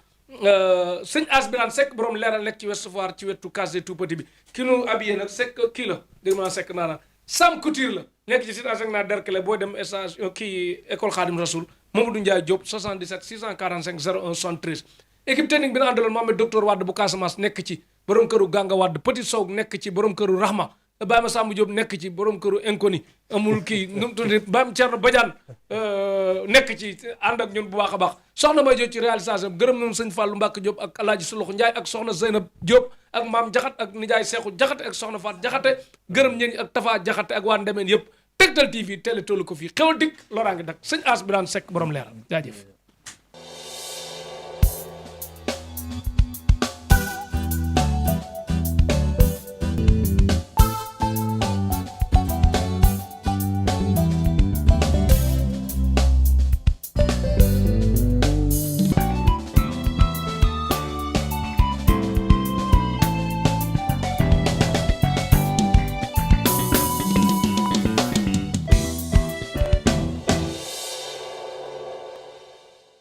sëñ Asbirane Seck borom leeral nekk ci Ouest Foire ci wetu case des tout petit bi ki nu habillé nag Seck kii la dégg naa Seck naanaan Sam Couture la nekk ci site Asegna Derklé booy dem stage kii école Khadim Rasoul Mamadou Ndiaye Diop 77 645 01 73 équipe technique bi na àndaloon Mohamed docteur Wade bu Casamance nekk ci borom këru Ganga Wade Petit Sow nekk ci borom këru Rahma Baye ma Samb Diop nekk ci borom këru Inconi amul kii nu mu tudd Baye Thierno Badiane nekk ci ànd ak ñun bu baax a baax soxna May Diop ci réalisation gërëm nañu sëñ Fallou Mbacke Diop ak Alaaji Suluxu Ndiaye ak soxna Zeynab Diop ak maam Jaxat ak nijaay Seexu Jaxate ak soxna Faat Jaxate gërëm ñeen ak Tafa Jaxate ak waa Ndemeen yëpp Tektal TV télé tollu ko fii xewal dikk loraa ngi dak sëñ Asbirane Seck borom leeral jaajëf